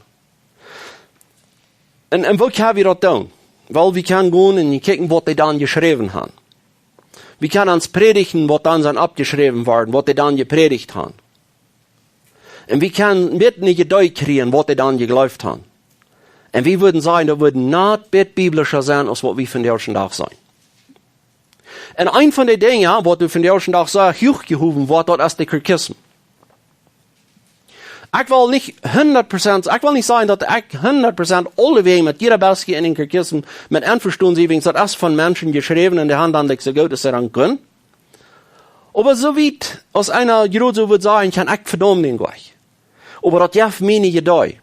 Un, un woo kjenn wie daut doonen? Well, wie kjennen gonen un kjikjen, waut dee dan jeschräwen haben. Wie kjennen ons Prädichten, waut dan sent aufjeschräwen worden, waut dee dan jeprädicht haben. Un wie kjennen met een Idee kjrieen, waut dee dan jejleeft haben. Un wie wudden sajen, daut wudd nich bät biblischa sennen, aus waut wie vondoag dän Dach sent. Un eent von de Dinja, waut doa vondoag dän Dach sea huach jehowen woat, daut es de Katechismus. Ekj well nich hundat Prozent, ekj well nich sajen, daut ekj hundat Prozent aulewäajen met jieda Wieed en dän Katechismus met envestonen sie, wiels daut es von Menschen jeschräwen un dee haben daut soo goot aus see dan kjennen. Oba soo wiet aus eena jrod soo wudd sajen, kjenn ekj, vedaumt dän nich. Oba daut jeft mie een Idee.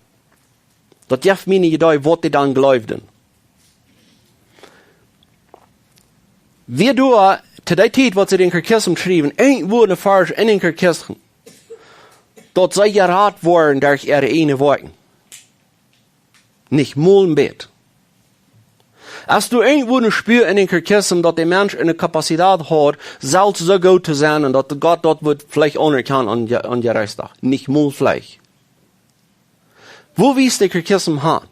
Daut jeft mie een Idee, waut dee dan jleewden. Wia doa to dee Tiet, waut see dän Katechismus schriewen, een Wuat, een Varsch en dän Katechismus, daut see jerat woaren derch äare eejne Woakjen? Nich mol een bät. Hast du irjentwua een Spua en dän Katechismus, daut de Mensch eene Kapazitat haud, selfst soo goot to sennen un daut Gott daut wudd veleicht aunerkjanen aun je-, aun Jerechtsdach? Nich mol veleicht. Woo wiest de Katechismus han?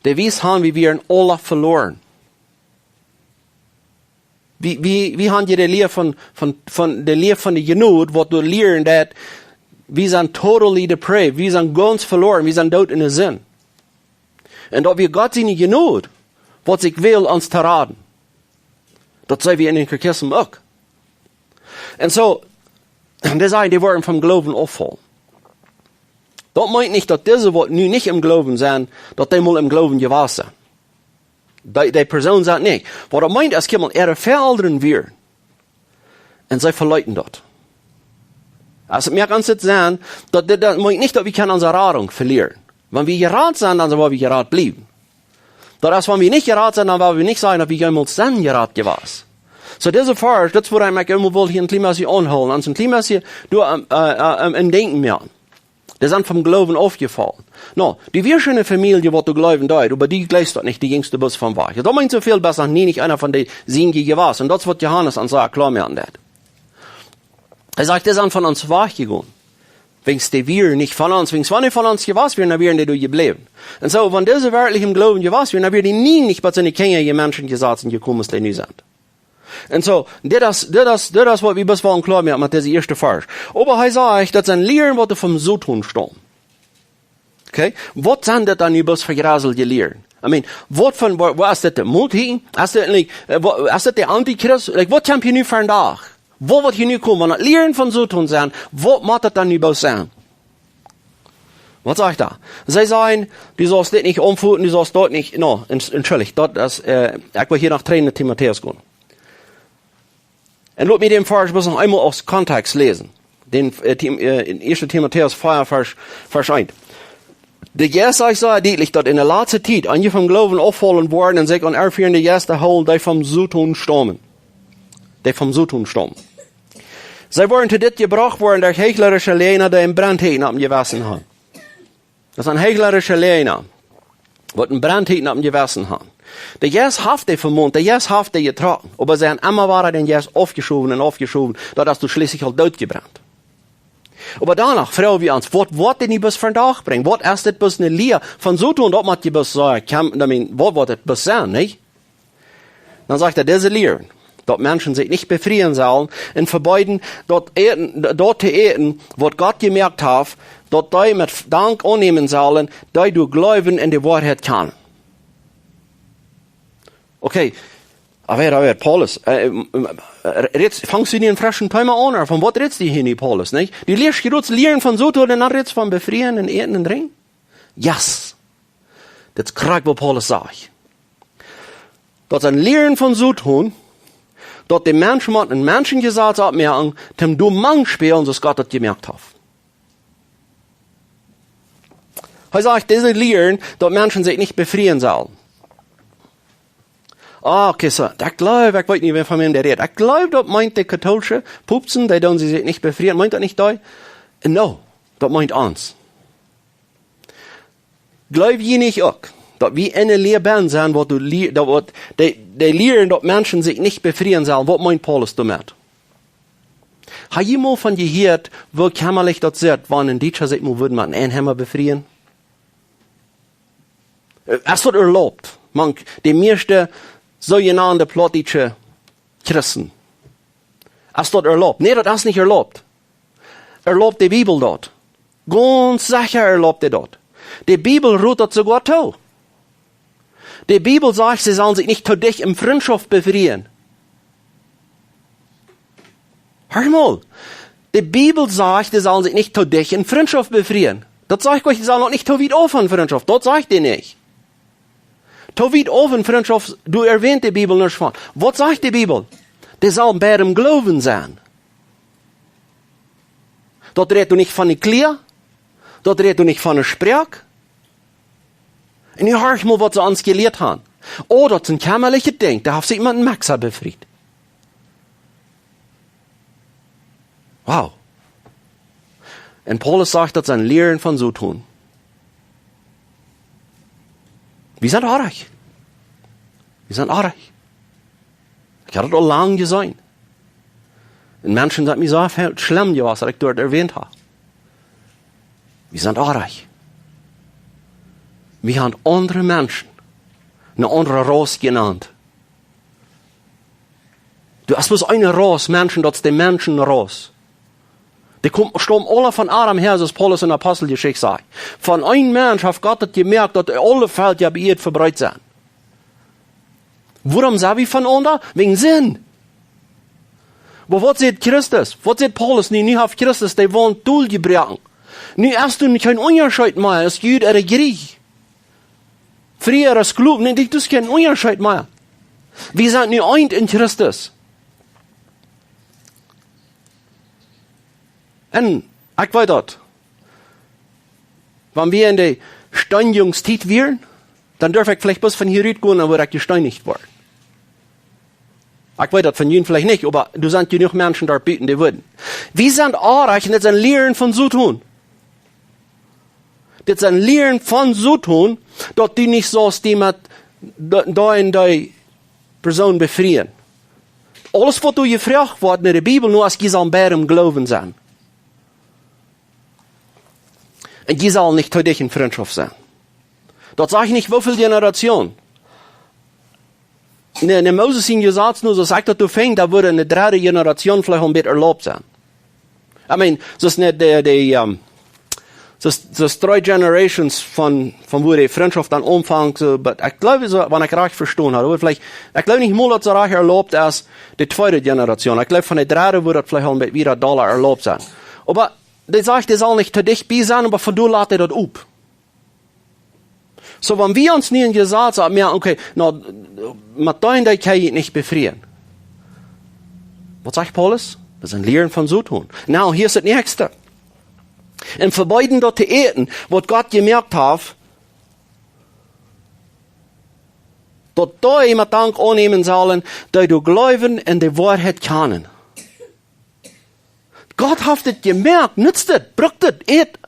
Dee wiest han, wie wieren aula veloaren. Wie, wie, wie haben hia de Lia von, von, von de Lia von de Jnod, waut doa lieren daut, wie sent totally depraved, wie sent gaunz veloaren, wie sent doot en de Sind. Un daut wia Gott siene Jnod, waut sikj well ons to raden. Daut see wie en dän Katechismus uk. Un soo, dee sajen, dee woaren vom Gloowen auffaulen. Daut meent nich, daut dise, waut nu nich em Gloowen sent, daut dee mol em Gloowen jewast sent. Dee, dee Persoon sajcht nich. Waut daut meent, es, kjikj mol, äare Väaelren wieren. Un see veleeten daut. Aus et mea kaun sennen, daut, daut, daut meent nich, daut wie kjennen onse Radunk velieren. Wan wie jerat sent, dan woa wie jerat bliewen. Daut es, wan wie nich jerat sent, dan woa wie nich sajen, daut wie jemols sent jerat jewast. Soo, dise Varsch, daut es, wua ekj mie emol well hia een kjlien bät aunhoolen, ons een kjlien bät doa, äh, äh, äh, aun denkjen moaken. Dee sent vom Gloowen aufjefollen. Nu, dee wia eene Famielje, waut doa jleewen deed, oba dee jleewd daut nich, dee jinkj doa bloos von wajch. Daut meent soo väl, bat noch nie nich eena von de Sienje jewast. Un daut es, waut Johanes ons soo kloa moaken deit. Hee sajcht, dee sent von ons wajchjegonen. Wiels dee wieren nich von ons, wiels wan dee von ons jewast wieren, dan wieren dee doa jebläwen. Un soo, wan dise werkjlich em Gloowen jewast wieren, dan wieren dee nie nich bat soone Kjinja, dee Menschen jesazen jekomen, aus dee nu sent. Un soo, dit es, dit es, dit es waut wie best wellen kloa moaken met dise ieeschte Varsch. Oba hee sajcht, daut sent Lieren waut vom Soton staumen. Okay? Waut sent daut dan nu best fa jraselje Lieren? I mean, waut von, woo, woo es dit de Multi? Es dit, like, äh, woo, es dit de Antichrist? Like, waut kjemt hia nu vondoag? Waut woat hia nu komen? Wan daut Lieren vom Soton sent, waut mott daut dan nu best sennen? Waut sajcht hee? See sajen, du saust dit nich omfoten, du saust daut nich, no, en-, entschuldicht, daut es, äh, ekj well hia noch trigj no Timotäus gonen. Un lot mie dän Varsch best noch eemol aus Kontext läsen. Dän, äh, Tim-, äh, en ieeschte Timotäus vea, Varsch, Varsch eent. De Jeist sajcht soo dietlich, daut en de latste Tiet eenje vom Gloowen auffaulen woaren un sikj aun irrefieende Jeista hoolen, dee vom Soton staumen. Dee vom Soton staumen. See woaren to dit jebrocht woaren derch heichlerische Läajna, dee een Brenntieekjen oppem Jewessen haben. Daut sent heichlerische Läajna, waut een Brenntieekjen oppem Jewessen haben. De Jeist haft dee vemont, de Jeist haft dee jetrocken, oba see haben emma wada dän Jeist aufjeschowen un aufjeschowen, daut es dan schlieslich aul dootjebrennt. Oba doano froag wie ons, waut, waut woat daut nu best vondoag brinjen? Waut es dit best ne Lia vom Soton, daut mott je best sajen, kjemt, I mean, waut woat daut best sennen, nich? Dan sajcht hee, dise Lieren, daut Menschen sikj nich befrieen sellen un vebeeden, daut äten, daut to äten, waut Gott jemoakt haft, daut dee met Dank aunnämen sellen, dee doa jleewen un de Woarheit kjanen. Okay, a wer, a wer, Paulus, äh, äh, äh, rätst, fangst du nu een freschen Thema aun, ooda von waut rätst du hia nu, Paulus, nich? Du lieescht jrods Lieren vom Soton un dan rätst von befrieen un äten un drinkjen? Yes. Daut es krakjt waut Paulus sajcht. Daut sent Lieren vom Soton, daut de Mensch mott een Menschenjesaz oppmoaken, toom doa mank spälen, soo aus Gott daut jemoakt haft. Hee sajcht, dise Lieren, daut Menschen sikj nich befrieen sellen. Ah, okay, soo, ekj jleew, ekj weet nich, wäa von wäm dee rät. Ekj jleew, daut meent de kautoolische Popsten, dee doonen sikj nich befrieen. Meent daut nich dee? No, daut meent ons. Jleew jie nich uk, daut wie enne Lia benn sent, waut du lie-, daut waut, dee, dee Lieren, daut Menschen sikj nich befrieen sellen? Waut meent Paulus doamet? Hab jie mol von jehieet, woo kjammalich daut sitt, wan een Dietscha sikj mol wudd met een Einheimischa befrieen? Äh, es daut erlaubt, mank de mieeschte soojenaunte plautdietsche Christen? Es daut erlaubt? Nä, daut es nich erlaubt. Erlaubt de Bibel daut? Gaunz secha erlaubt dee daut. De Bibel rot daut soogoa too. De Bibel sajcht, see sellen sikj nich too dicht en Frintschoft befrieen. Hia mol. De Bibel sajcht, see sellen sikj nich too dicht en Frintschoft befrieen. Daut sajcht nich, see sellen uk nich too wiet auf von Frintschoft. Daut sajcht dee nich. Too wiet auf en Frintschoft, doa erwänt de Bibel nuscht von. Waut sajcht de Bibel? Dee sellen bie dän Gloowen sennen. Daut rät doa nich von de Kjleeda, daut rät doa nich von de Sproak. Un nu horch mol, waut see ons jelieet haben. Oh, daut es een kjammalichet Dinkj, dee haft sikj met een Mixer befriet. Wow. Un Paulus sajcht, daut sent Lieren vom Soton. Wie sent oajch. Wie sent oajch. Ekj hab daut aul lang jeseenen. Un Menschen sent mie soo väl schlemm jewast, daut ekj doa erwänt hab. Wie sent oajch. Wie haben aundre Menschen, eene aundre Rass jenant. Du hast bloos eene Rass Menschen, daut es de Menschenrass. Dee komen, staumen aule von Adam häa, soo aus Paulus en Aposteljeschicht sajcht. Von een Mensch haft Gott daut jemoakt, daut aule Velkja opp de Ieed vebreet sent. Wuarom sent wie von aundasch? Wäajen Sind. Oba waut sajcht Christus? Waut sajcht Paulus? Nu, nu haft Christus de Waunt doljebroaken. Nu es doa kjeen Unjascheet mea, aus Jud ooda Griech, Frie ooda Sklow, nä, daut es kjeen Unjascheet mea. Wie sent nu eent en Christus. Un ekj weet daut. Wan wie en de Steenjungstiet wieren, dan durf ekj veleicht bloos von hia rutgonen, dan wudd ekj jesteenicht woaren. Ekj weet daut von junt veleicht nich, oba doa sent jenuach Menschen doa buten, dee wudden. Wie sent oajch, un daut sent Lieren vom Soton. Dit sent Lieren vom Soton, daut du nich saust die met de, de, de Persoon befrieen. Aules, waut doa jefroacht woat en de Bibel, nu aus jie sellen bie dän Gloowen sennen. Un jie sellen nich too dicht en Frintschoft sennen. Daut sajcht nich, woo väl Jenerationen. ne, ne Moses sien Jesaz, nu, soo aus ekj daut finj, dan wudd ne dredde Generation veleicht aul een bät erlaubt sennen. I mean, soo aus ne, de, de, um, soo aus, soo aus dree Generations von, von woo de Frintschoft dan aunfangt, soo, but ekj jleew, soo, wan ekj rajcht vestonen hab, oba veleicht, ekj jleew nich mol, daut soo rajcht erlaubt es, de tweede Generation. Ekj jleew, von de dredde wudd daut veleicht aul een bät wada dolla erlaubt sennen. Oba dee sajcht, dee saul nich too dicht bie sennen, oba von doa lat hee daut op. Soo, wan wie ons nu een Jesaz haben, jo, okay, nu, met dän, dee kaun ekj nich befrieen. Waut sajcht Paulus? Daut sent Lieren von Soton. Nu, hia es daut näakjste. Un vebeeden daut to äten, waut Gott jemoakt haft, daut dee met Dank aunnämen sellen, dee doa jleewen un de Woarheit kjanen. Gott haft et jemoakt, nutzt et, brukt et, ät,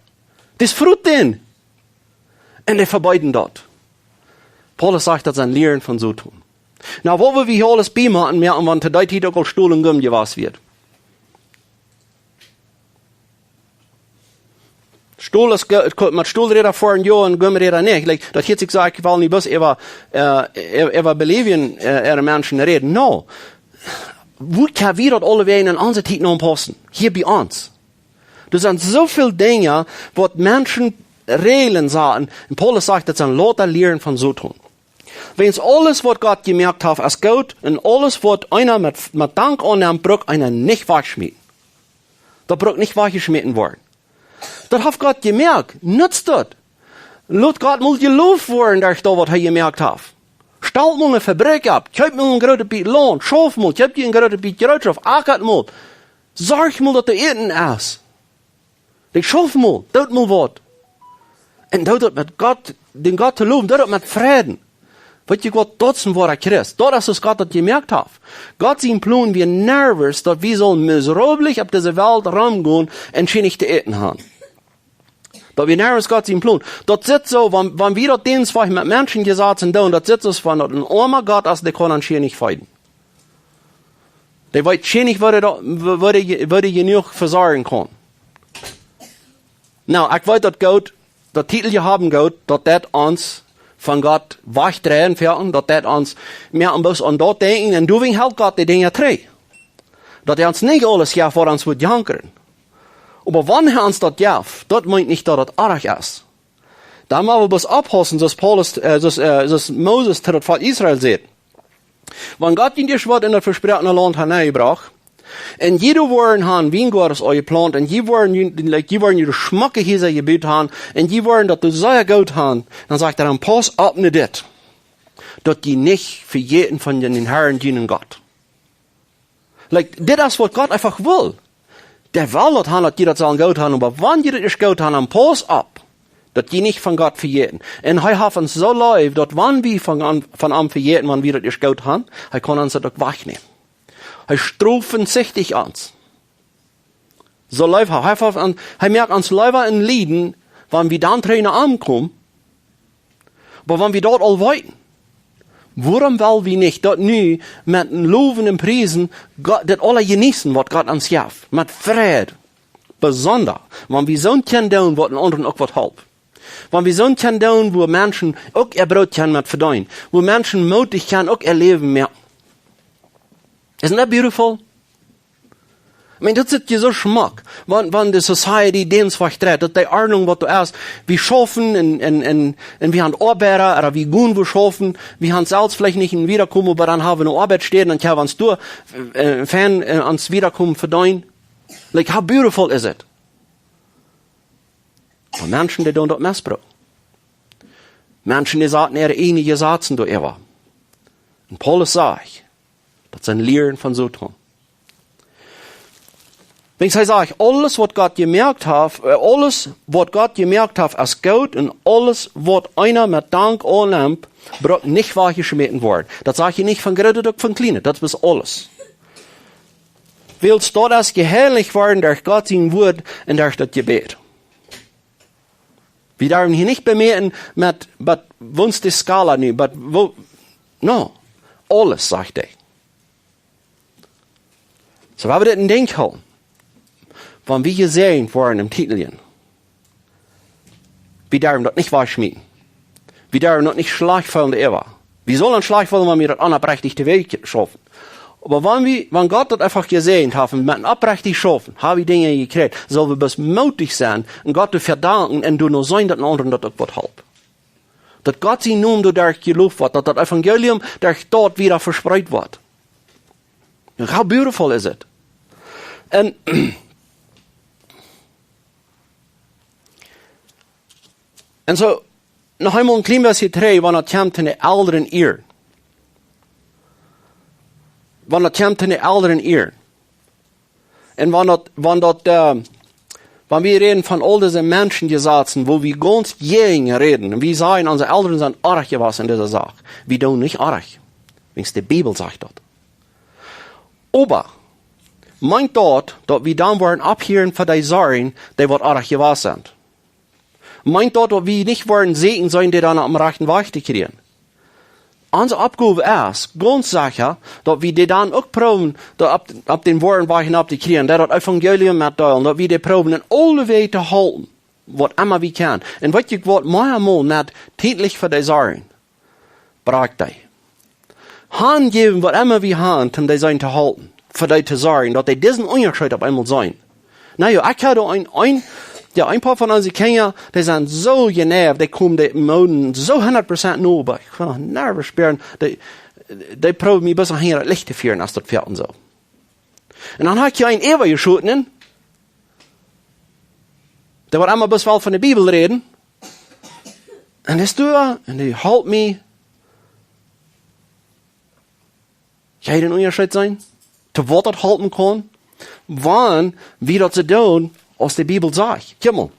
daut es Frucht en. Un dee vebeeden daut. Paulus sajcht, daut sent Lieren von Soton. Nu, waut wie hia aules bie moaken, moaken, wan to dee Tiet uk aul Stol un Gummi jewast wia. Stol es ge-, ko-, met Stolräda foaren, jo, un Gummiräda nich. Like, daut hieet sikj soo, ekj well nu bloos äwa, äh, äwa Bolivien, äh, äare Menschen räden. No. Woo kjenn wie daut aulawäajen en onse Tiet aunpaussen? Hia bie ons. Doa sent soo väl Dinja, waut Menschen Räajlen saten. Un Paulus sajcht, daut sent lauta Lieren von Soton. Wiels aules, waut Gott jemoakt haft, es goot, un aules, waut eena met, met Dank aunnemt, brukt eena nich wajchschmieten. Daut brukt nich wajchjeschmäten woaren. Daut haft Gott jemoakt, nutzt daut. Lot Gott mol jeloft woaren derch daut, waut hee jemoakt haft. Stalt mol ne Fabrikj opp, kjeep mol een grootet bät Launt, schauf mol, kjeep die een grootet bät Jereetschoft, akat mol. Sorj mol, daut doa Äten es. Dee schauf mol, doot mol waut. Un doot daut met Gott, dän Gott to lowen, doot daut met Fräd. Weetst waut, daut es een woara Christ. Daut es, aus Gott daut jemoakt haft. Gott sien Plon wia niemols, daut wie sellen miserabel opp dise Welt romgonen un scheenich to äten haben. Daut wia niemols Gott sien Plon. Daut sitt soo, wan, wan wie daut Deenstwoakj met Menschen jesaten doonen, daut sitt soo aus wan daut een oama Gott es, dee kaun ons scheenich feeden. Dee weet scheenich, woo dee daut, woo dee, woo dee jenuach vesorjen kaun. Nu, ekj weet daut goot, daut Titel haben goot, daut daut ons von Gott wajchdreit, daut daut ons mea un bloos aun daut denkjen, un doawäajen helt Gott dee Dinja trigj. Daut hee ons nich aules jeft, waut ons wudd jankren. Oba wan hee ons daut jeft, daut meent nich, daut daut oaj es. Dan mott wie bloos oppaussen, soo aus Paulus, äh, soo aus, äh, soo aus Moses to daut Volkj Israel säd. Wan Gott junt ieescht waut en daut vesproakne Launt haft nenjebrocht, un jie woaren haben Wiengoades aunjeplaunt, un jie woaren, jie, like, jie woaren june schmocke Hiesa jebut haben, un jie woaren daut sea goot haben, dan sajcht hee dan: Pausst opp no dit, daut jie nich vejäten von dän Herrn, junen Gott. Like, dit es, waut Gott eefach well. Dee well daut haben, daut jie daut sellen goot haben, oba wan jie daut ieescht goot haben, dan pausst opp, daut jie nich von Gott vejäten. Un hee haft ons soo leef, daut wan wie von, von am vejäten, wan wie daut ieescht goot haben, hee kaun ons daut uk wajchnämen. Hee stroft sichtich ons. Soo leef hee, hee, haft an, hee moakt ons leewa een Lieden, wan wie dan trigj no am komen, oba wan wie daut aul weeten, wuarom well wie nich daut nu met een Lowen un Priesen, Gott, daut aula jeneeten, waut Gott ons jeft, met Fräd, besonda, wan wie soont kjennen doonen, waut een aundren uk waut halpt? Wan wie soont kjennen doonen, wua Menschen uk äa Broot kjennen met vedeenen, wua Menschen mootich kjennen uk äa Läwen moaken? Isn't that beautiful? I mean, daut sitt je soo schmock, wan, wan de Society Deenstwoakj dreit, daut dee Ordnunk, waut doa es, wie schaufen un, un, un, un wie haben Oabeida, ooda wie gonen wua schaufen, wie haben selfst veleicht nich een Wiedakomen, oba dan haben wie eene Oabeitsstäd, dan kjenn wie ons doa, äh, fein, äh, ons Wiedakomen vedeenen. Like, how beautiful is it? Oba Menschen, dee doonen daut mesbruken. Menschen, dee saten äare eejne Jesazen doa äwa. Un Paulus sajcht, daut sent Lieren von Soton. Wiels hee sajcht, aules, waut Gott jemoakt haft, äh, aules, waut Gott jemoakt haft, es goot, un aules, waut eena met Dank aunnemt, brukt nich wajchjeschmäten woaren. Daut sajcht hee nich von grootet, uk von kjlienet, daut es aules. Wiels daut es jeheilicht worden derch Gott sien Wuat un derch daut Jebäd. Wie darwen hia nich bemoakjen met, waut, woo es de Skala nu, waut, woo, no, aules, sajcht hee. Soo, wan wie dit en Denkj hoolen, wan wie jesäajent woaren em Titeljen, wie darwen daut nich wajchschmieten. Wie darwen daut nich schlajcht feelen doaräwa. Wie sellen schlajcht wellen, wan wie daut onopprechtich to Wäakj schaufen. Oba wan wie, wan Gott daut eefach jesäajent haft un met een opprechtich Schaufen, ha wie Dinja jekjräajen, sell wie bloos mootich sennen un Gott doafäa danken un doano seenen, daut een aundren daut uk waut halpt. Daut Gott sien Nomen doaderch jeloft woat, daut daut Evangelium derch daut wieda vespreet woat. How beautiful is it? Un, un soo, noch eemol een kjlien bät trigj, wan daut kjemt to de Elren ieren. Wan daut kjemt to de Elren ieren. Un wan daut, wan daut, äh, wan wie räden von aul dise Menschenjesazen, woo wie gaunz jäajen räden, un wie sajen, onse Elren sent oajch jewast en dise Sach. Wie doonen nich oajch. Wiels de Bibel sajcht daut. Oba, meent daut, daut wie dan woaren opphieren fa dee sorjen, dee waut oajch jewast sent? Meent daut, daut wie nich woaren sieekjen sennen, dee dan opp dän rajchten Wajch to kjrieen? Onse Oppgow es, gaunz secha, daut wie dee dan uk proowen, daut opp, opp dän woaren Wajch nopp to kjrieen, dee daut Evangelium metdeelen, daut wie dee proowen en aule Wäaj to halpen, waut emma wie kjennen. Un weet jie waut, mea mol met tiedlich fa dee sorjen, brakjt dee. Hanjäwen, waut emma wie han, om dee sennen to halpen, fa dee to sorjen, daut dee disen Unjascheet opp eemol seenen. Na jo, ekj haud een, een, jo, een poa von onse Kjinja, dee sent soo jeneiw, dee komen de Moden soo hundat Prozent no, oba ekj kaun noch nervös woaren, dee, dee proowen mie bloos hinja daut Licht to fieren, aus daut fält un soo. Un dan haud ekj hia een äwajeschoten, dee woat emma bloos waut von de Bibel räden. Un dee es doa, un dee halpt mie. Jie dän Unjascheet seenen? To waut daut halpen kaun? Wan wie daut soo doonen, aus de Bibel sajcht. Kjikj mol.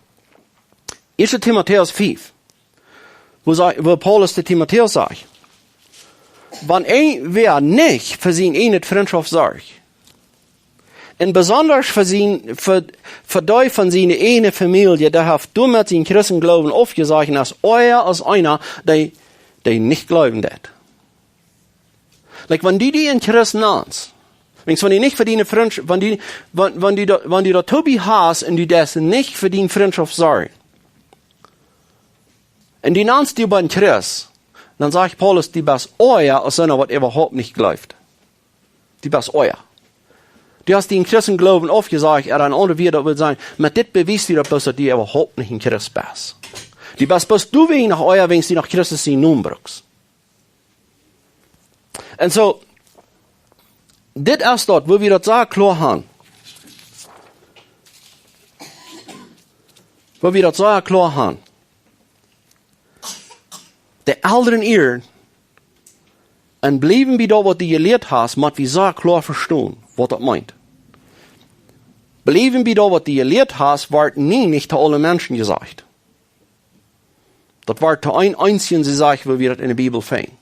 Ieeschte Timotäus fief. Woo sa-, woo Paulus to Timotäus sajcht: Wan een wäa nich fa siene ieejne Frintschoft sorcht, un besonda fa sien, fa, fa dee von siene ieejne Famielje, dee haft doamet sienen Christengloowen aufjesajcht un es oaja aus eena, dee, dee nich jleewen deit. Like, wan du die een Christ nanst, wiels wan du nich fa diene Frint-, wan du, wan, wan du daut, wan du daut Hobby hast un du deist nich fa diene Frintschoft sorjen, un du nanst die een Christ, dan sajcht Paulus, du best oaja aus eena, waut äwahaupt nich jleeft. Du best oaja. Du hast dienen Christengloowen aufjesajcht, ooda een aundret Wuat daut wudd sennen, met dit bewiest du daut bloos, daut du äwahaupt nich een Christ best. Du best bloos du, wan du noch oaja, wan du noch Christus sienen Nomen brukst. Un soo, dit es daut, woo wie daut sea kloa han. Woo wie daut sea kloa han. De Elren ieren un bliewen bie daut, waut du jelieet hast, mott wie sea kloa vestonen, waut daut meent. Bliewen bie daut, waut du jelieet hast, woat nie nich to aule Menschen jesajcht. Daut woat to een eensjen jesajcht, woo wie daut en de Bibel finjen.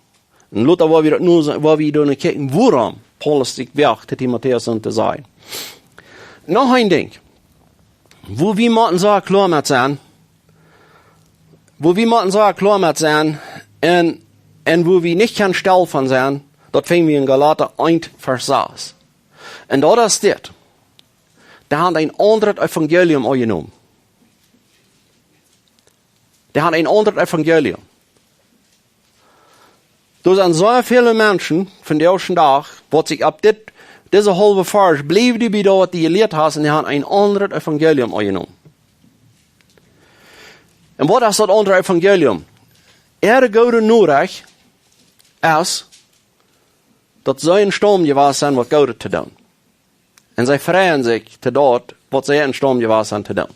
Un lota woa wie daut nu, woa wie doano kjikjen, wuarom Paulus sikj woagt, to Timotäus soo to sajen. Noch een Dinkj, woo wie motten sea kloa met sennen, woo wie motten sea kloa met sennen, un, un woo wie nich kjennen stell von sennen, daut finj wie en Galata eent, Varsch sas. Un daut es dit. Dee han een aundret Evangelium aunjenomen. Dee han een aundret Evangelium. Doa sent soo väle Menschen vondoag dän Dach, waut sikj opp dit, dise haulwe Varsch, bliew du bie daut, waut du jelieet hast, un dee han een aundret Evangelium aunjenomen. Un waut es daut aundre Evangelium? Äare goode Norecht es, daut see em Staum jewast sent, waut Goodet to doonen. Un see freien sikj to daut, waut see em Staum jewast sent to doonen.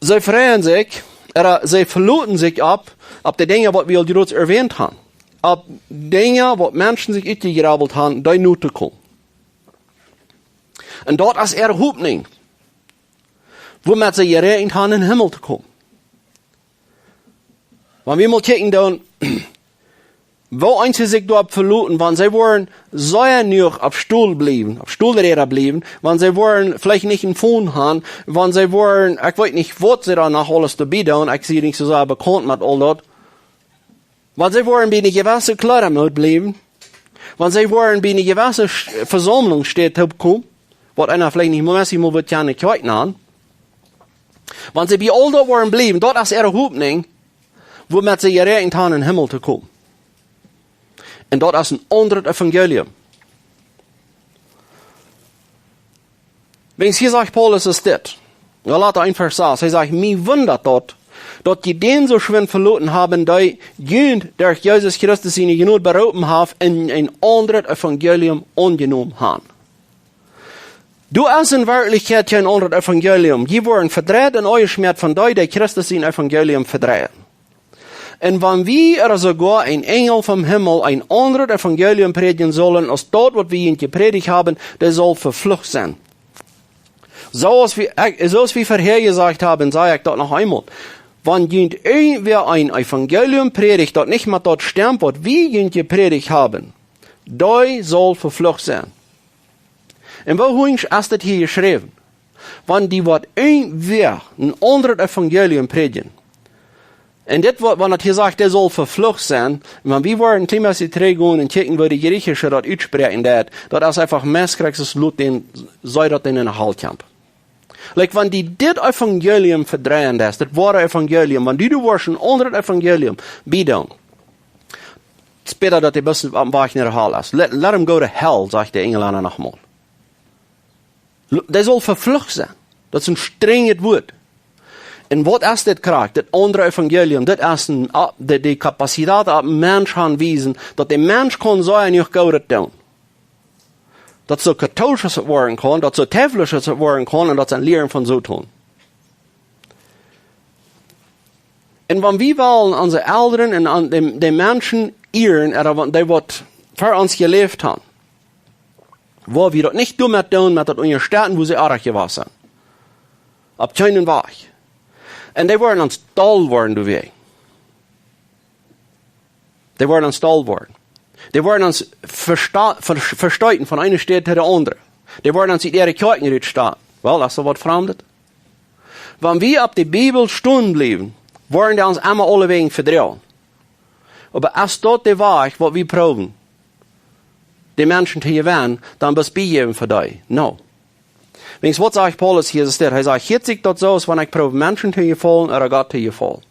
See freien sikj, ooda see veloten sikj opp, opp de Dinja, waut wie aul jrods erwähnt han. Opp Dinja, waut Menschen sikj utjegrabelt han, dee nu to komen. Un daut es äare Hopninj, wuamet see jeräakjent han, em Himmel to komen. Wan wie mol kjikjen doonen, woo eenje sikj doaropp veloten, wan see woaren sea nuach opp Stool bliewen, opp Stoolräda bliewen, wan see woaren veleicht nich een Phone han, wan see woaren, ekj weet nich, waut see dan noch aules doabie doonen, ekj sie nich soo sea bekaunt met aul daut. Wan see woaren bie eene jewesse Kjleedamood bliewen, wan see woaren bie eene jewesse Sch-, Vesaumlunk toopkomen, waut eena veleicht nich mol, mol woat kjennen kjikjen aun. Wan see bie aul daut woaren bliewen, daut es äare Hopninj, woomet see jeräakjent haben, em Himmel to komen. Un daut es een aundret Evangelium. Wiels hia sajcht Paulus es dit. Galata eent Varsch sas. Hee sajcht: "Mie wundat daut, daut jie dän soo schwind veloten haben, dee junt derch Jesus Christus siene Jnod beroopen haft un een aundret Evangelium aunjenomen haben." Doa es en Werkjlichkjeit kjeen aundret Evangelium. Jie woaren vedreit un utjeschmäat von dee, dee Christus sien Evangelium vedreien. Un wan wie ooda soogoa een Enjel vom Himmel een aundret Evangelium prädjen sullen aus daut, waut wie junt jeprädicht haben, dee saul veflucht sennen. Soo aus wie, ekj, soo aus wie verhäa jesajcht haben, saj ekj daut noch eemol. Wan junt irjentwäa een Evangelium prädicht, daut nich met daut stemt, waut wie junt jeprädicht haben, dee saul veflucht sennen. Un woo es daut hia jeschräwen? Wan die waut irjentwäa een aundret Evangelium prädjen. Un dit, wa-, wan daut hia sajcht, dee saul veflucht sennen, un wan wie woaren een kjlien bät trigjgonen un kjikjen, woo de Jriechische daut utspräakjen deed, daut es eefach: "Mess Christus, lot dän, see daut dän enne Hal kjemp." Like, wan die dit Evangelium vedreien deist, daut woare Evangelium, wan du, du woascht een aundret Evangelium biedoonen, späda daut dee best oppem Wajch no de Hal es. Let, let him go to hell, sajcht de Enjlenda nochmol. Lo-, dee saul veflucht sennen. Daut es een strenjet Wuat. Un waut es dit krakjt? Daut aundre Evangelium, dit es een, ah, de, de Kapazitat opp een Mensch aunwiesen, daut de Mensch kaun soo eent goot doonen. Daut soo katholisch aus et woaren kaun, daut soo teuflisch aus et woaren kaun, un daut sent Lieren von Soton. Un wan wie wellen onse Elren un aun de, de Menschen ieren, ooda wan dee waut ver ons jeläft haben, woa wie daut nich doamet doonen, met daut unjastetten, woo see oajch jewast sent. Opp kjeenen Wajch. Un dee woaren ons doll woaren doawäajen. Dee woaren ons doll woaren. Dee woaren ons vesta-, ver-, vesteeten von eene Staut to de aundre. Dee woaren ons ut äare Kjoakjen rutstoten. Well, daut es aul waut Framdet. Wan wie opp de Bibel stonen bliewen, woaren dee ons emma aulewäajen vedroagen. Oba es daut de Wajch, waut wie proowen, de Menschen to jewennen, dan best biejäwen fa dee? No. Wiels waut sajcht Paulus hia, es dit. Hee sajcht: "Hieet sikj daut soo aus wan ekj proow Menschen to jefaulen ooda Gott to jefaulen?"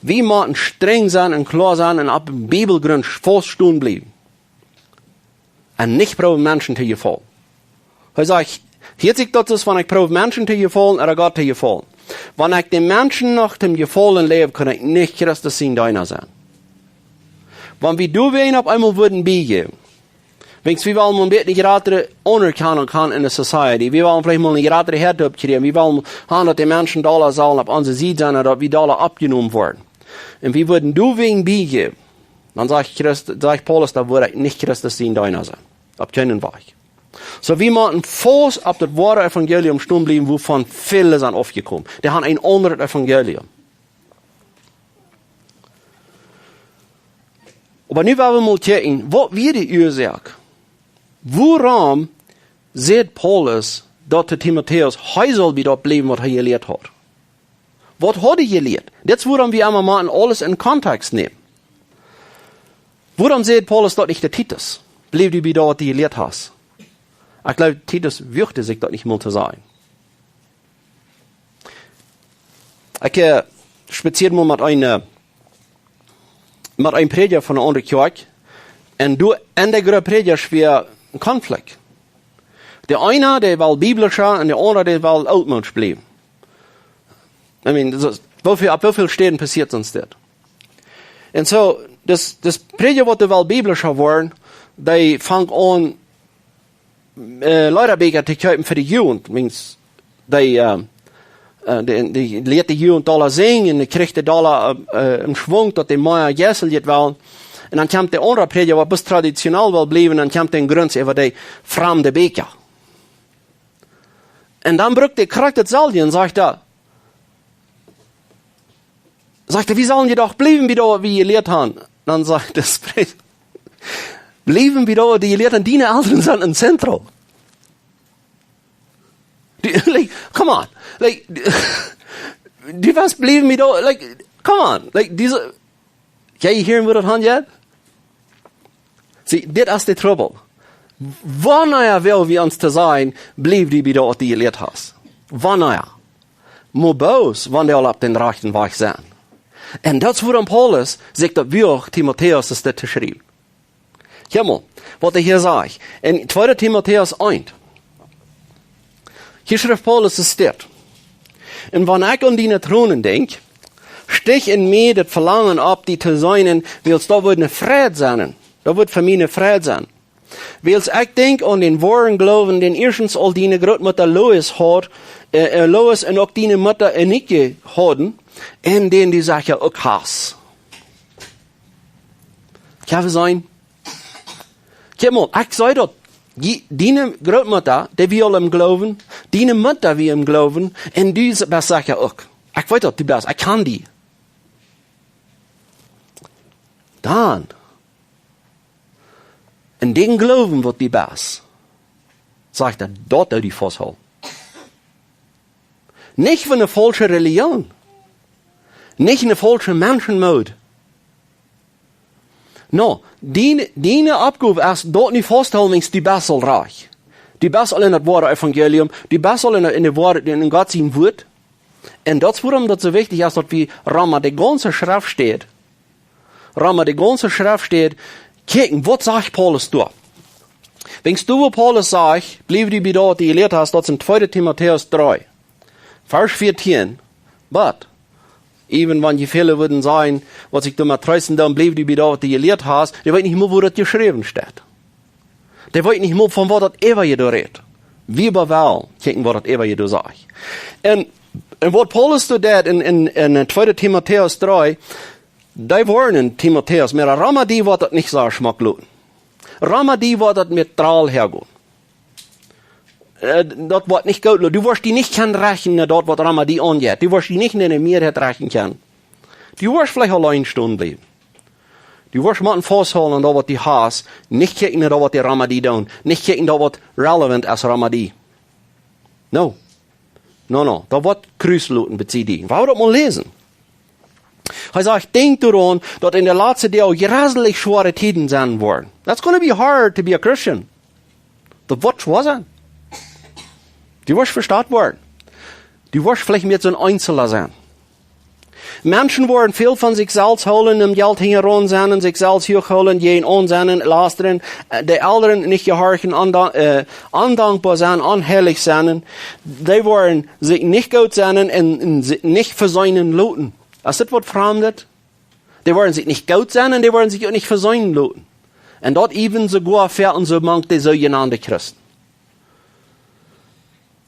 Wie motten strenj sennen un kloa sennen un opp de Bibelgrunt faust stonen bliewen. Un nich proowen Menschen to jefaulen. Hee sajcht: "Hieet sikj daut soo aus wan ekj proow Menschen to jefaulen ooda Gott to jefaulen?" Wan ekj de Menschen noch toom Jefaulen läw, kaun ekj nich Christus sien Deena sennen. Wan wie doawäajen opp eemol wudden biejäwen, wiels wie wellen mol een bät jratre Aunerkjanunk haben enne Society. Wie wellen veleicht mol eene jratre Häad oppkjrieen. Wie wellen haben, daut de Menschen dolla sellen opp onse Sied sennen, daut wie dolla oppjenomen woaren. Un wie wudden doawäajen biejäwen. Dan sajcht Christ-, sajcht Paulus, dan wudd ekj nich Christus sien Deena sennen. Opp kjeenen Wajch. Soo, wie motten faust opp daut woare Evangelium stonen bliewen, wuavon väle sent aufjekomen. Dee haben een aundret Evangelium. Oba nu woa wie mol kjikjen, waut wia de Uasoak? Wuarom säd Paulus daut to Timotäus, hee saul bie daut bliewen, waut hee jelieet haud? Waut haud hee jelieet? Dit es wuarom wie emma motten aules en Kontext nämen. Wuarom säd Paulus daut nich to Titus? Bliew du bie daut, waut du jelieet hast. Ekj jleew, Titus wuagd sikj daut nich mol to sajen. Ekj, äh, spazieed mol met een, äh, met een Prädja von eene aundre Kjoakj. Un doa, en de Grupp Prädjasch wia een Konflikt. De eena, dee wull biblischa, un de aundra, dee wull ooltmoodsch bliewen. I mean, daut es, woo väl, opp woo väl Städen passieet soont dit? Un soo, daut, daut Prädja, waut dee wull biblischa woaren, dee funk aun, äh, Liedabieekja to kjeepen fa de Jugend. Wiels dee, äh, äh, dee, dee lieet de Jugend dolla sinjen, dee kjrieech dee dolla, äh, äh, em Schwunk, daut dee mea jeisteljet wellen. Un dan kjemt de aundra Prädja, waut bloos traditionell wull bliewen, dan kjemt dee un grunt äwa dee framde Bieekja. Un dan brukt dee krakjt daut selwje un sajcht hee, sajcht hee: "Wie sellen jedoch bliewen bie daut, waut wie jelieet haben?" Dan sajcht de Prädja: "Bliewen bie daut, waut du jelieet hast, diene Elren sent em Zentrum. Du, like, come on. Like, du woascht bliewen bie daut, like, come on. Like, dise, jie hieren, woo daut aunjeit?" See, dit es de Trubbel. Wanea woa wie ons to sajen, bliew du bie daut, waut du jelieet hast? Wanea? Mau bloos, wan dee aul opp dän rajchten Wajch sent. Un daut es wuarom Paulus sajcht daut wie uk Timotäus es dit to schriewen. Kjikj mol, waut hee hia sajcht. En tweede Timotäus eent. Hia schrift Paulus es dit. Un wan ekj aun diene Tronen denkj, stich en mie daut Velangen opp, die to seenen, wiels daut wudd eene Freid sennen. Daut wudd fa mie eene Freid sennen. Wiels ekj denkj aun dän woaren Gloowen, dän ieeschtens aul diene Grootmutta Lois haud, äh, äh, Lois un uk diene Mutta Eunike hauden, un dän du secha uk hast. Kjenn wie seenen? Kjikj mol, ekj saj daut. Die, diene Grootmutta, dee wia aul em Gloowen, diene Mutta wia em Gloowen, un du best secha uk. Ekj weet daut, du best, ekj kjan die. Dan, en dän Gloowen waut du best, sajcht hee, daut du die fausthoolen. Nich von eene faulsche Religion. Nich eene faulsche Menschenmood. No, diene, diene Oppgow es daut nich fausthoolen, wiels du best aul rajcht. Du best aul en daut woare Evangelium, du best aul en, en de Woarheit, en Gott sien Wuat. Un daut es wuarom daut soo wichtich es, daut wie rom de gaunze Schreft steit, rom de gaunze Schreft steit, kjikjen, waut sajcht Paulus doa? Denkjst du, waut Paulus sajcht, bliew du bie daut, waut du jelieet hast, daut es en tweede Timotäus dree, Varsch vieetieen. But, even wan je väle wudden sajen, waut ekj doamet treesten doo, bliew du bie daut, waut du jelieet hast, dee weeten nich mol, woo daut jeschräwen steit. Dee weeten nich mol, von waut daut Evanjelium rät. Wie oba wellen kjikjen, waut daut Evanjelium sajcht. Un, un waut Paulus doa deit en, en, en tweede Timotäus dree, dee woaren Timotäus, oba rom die woat daut nich soo schmock loten. Rom die woat daut met Droll häagonen. Äh, daut woat nich goot loten. Du woascht die nich kjennen rechten no daut, waut rom die aunjeit. Du woascht die nich no de Mieeheit rechten kjennen. Du woascht veleicht auleen stonen bliewen. Du woascht motten fausthoolen aun daut, waut du hast. Nich kjikjen no daut, waut dee rom die doonen. Nich kjikjen daut, waut relevant es rom die. No. No, no. Daut woat krusen loten bie die. Woo daut mol läsen. Hee sajcht, denkj doaraun, daut en de latste Doag jreslich schwoare Tieden sennen woaren. That's gonna be hard to be a Christian. Daut woat schwoa sennen. Du woascht vestalt woaren. Du woascht veleicht mea soo een Eensela sennen. Menschen woaren väl von sikj selfst hoolen, em Jelt hinjaraun sennen, sikj selfst huach hoolen, jäajenaun sennen, lastren, äh, de Elren nich jehorchen, onda-, äh, ondankboa sennen, onheilich sennen. Dee woaren sikj nich goot sennen un, un sikj nich veseenen loten. Es dit waut Framdet? Dee woaren sikj nich goot sennen un dee woaren sikj uk nich veseenen loten. Un daut even soogoa fa un soo mank de soojenaunde Christen.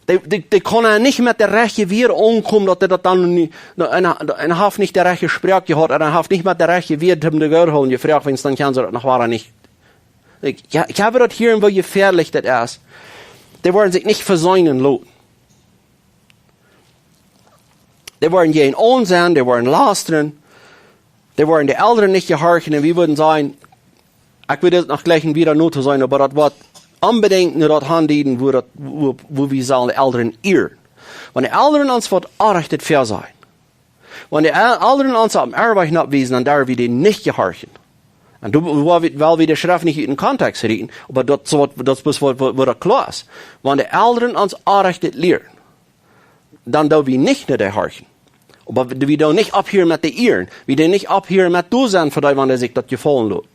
Dee, dee, dee kaun nich met de rajchte Wieed aunkomen, daut dee daut dan nu, nu, un, un haft nich de rajchte Sproak jehaut, un haft nich met de rajchte Wieed om de Gott hoolen jefroacht, wiels dan kjennen see daut noch wada nich. Ekj, jo, ekj hab daut hia, woo jefäadlich daut es. Dee woaren sikj nich veseenen loten. Dee woaren jäajenaun sennen, dee woaren lastren, dee woaren de Elren nich jehorchen, un wie wudden sajen, ekj wudd dit noch jlikj wieda no to sajen, oba daut woat onbedinjt no daut aundieden, woo daut, woo, woo wie sellen de Elren ieren. Wan de Elren ons waut Orrajchtet väasajen, wan de El-, Elren ons opp dän Wajch nopp wiesen, dan derw wie dee nich jehorchen. Un du, well wie, well wie de Schreft nich ut dän Kontext rieten, oba daut es waut, daut es waut, waut, waut kloa es. Wan de Elren ons Orrajchtet lieren, dan doo wie nich no dee horchen. Oba wie, wie doonen nich opphieren met dee ieren. Wie doonen nich opphieren met doa sennen fa dee, wan dee sikj daut jefaulen loten.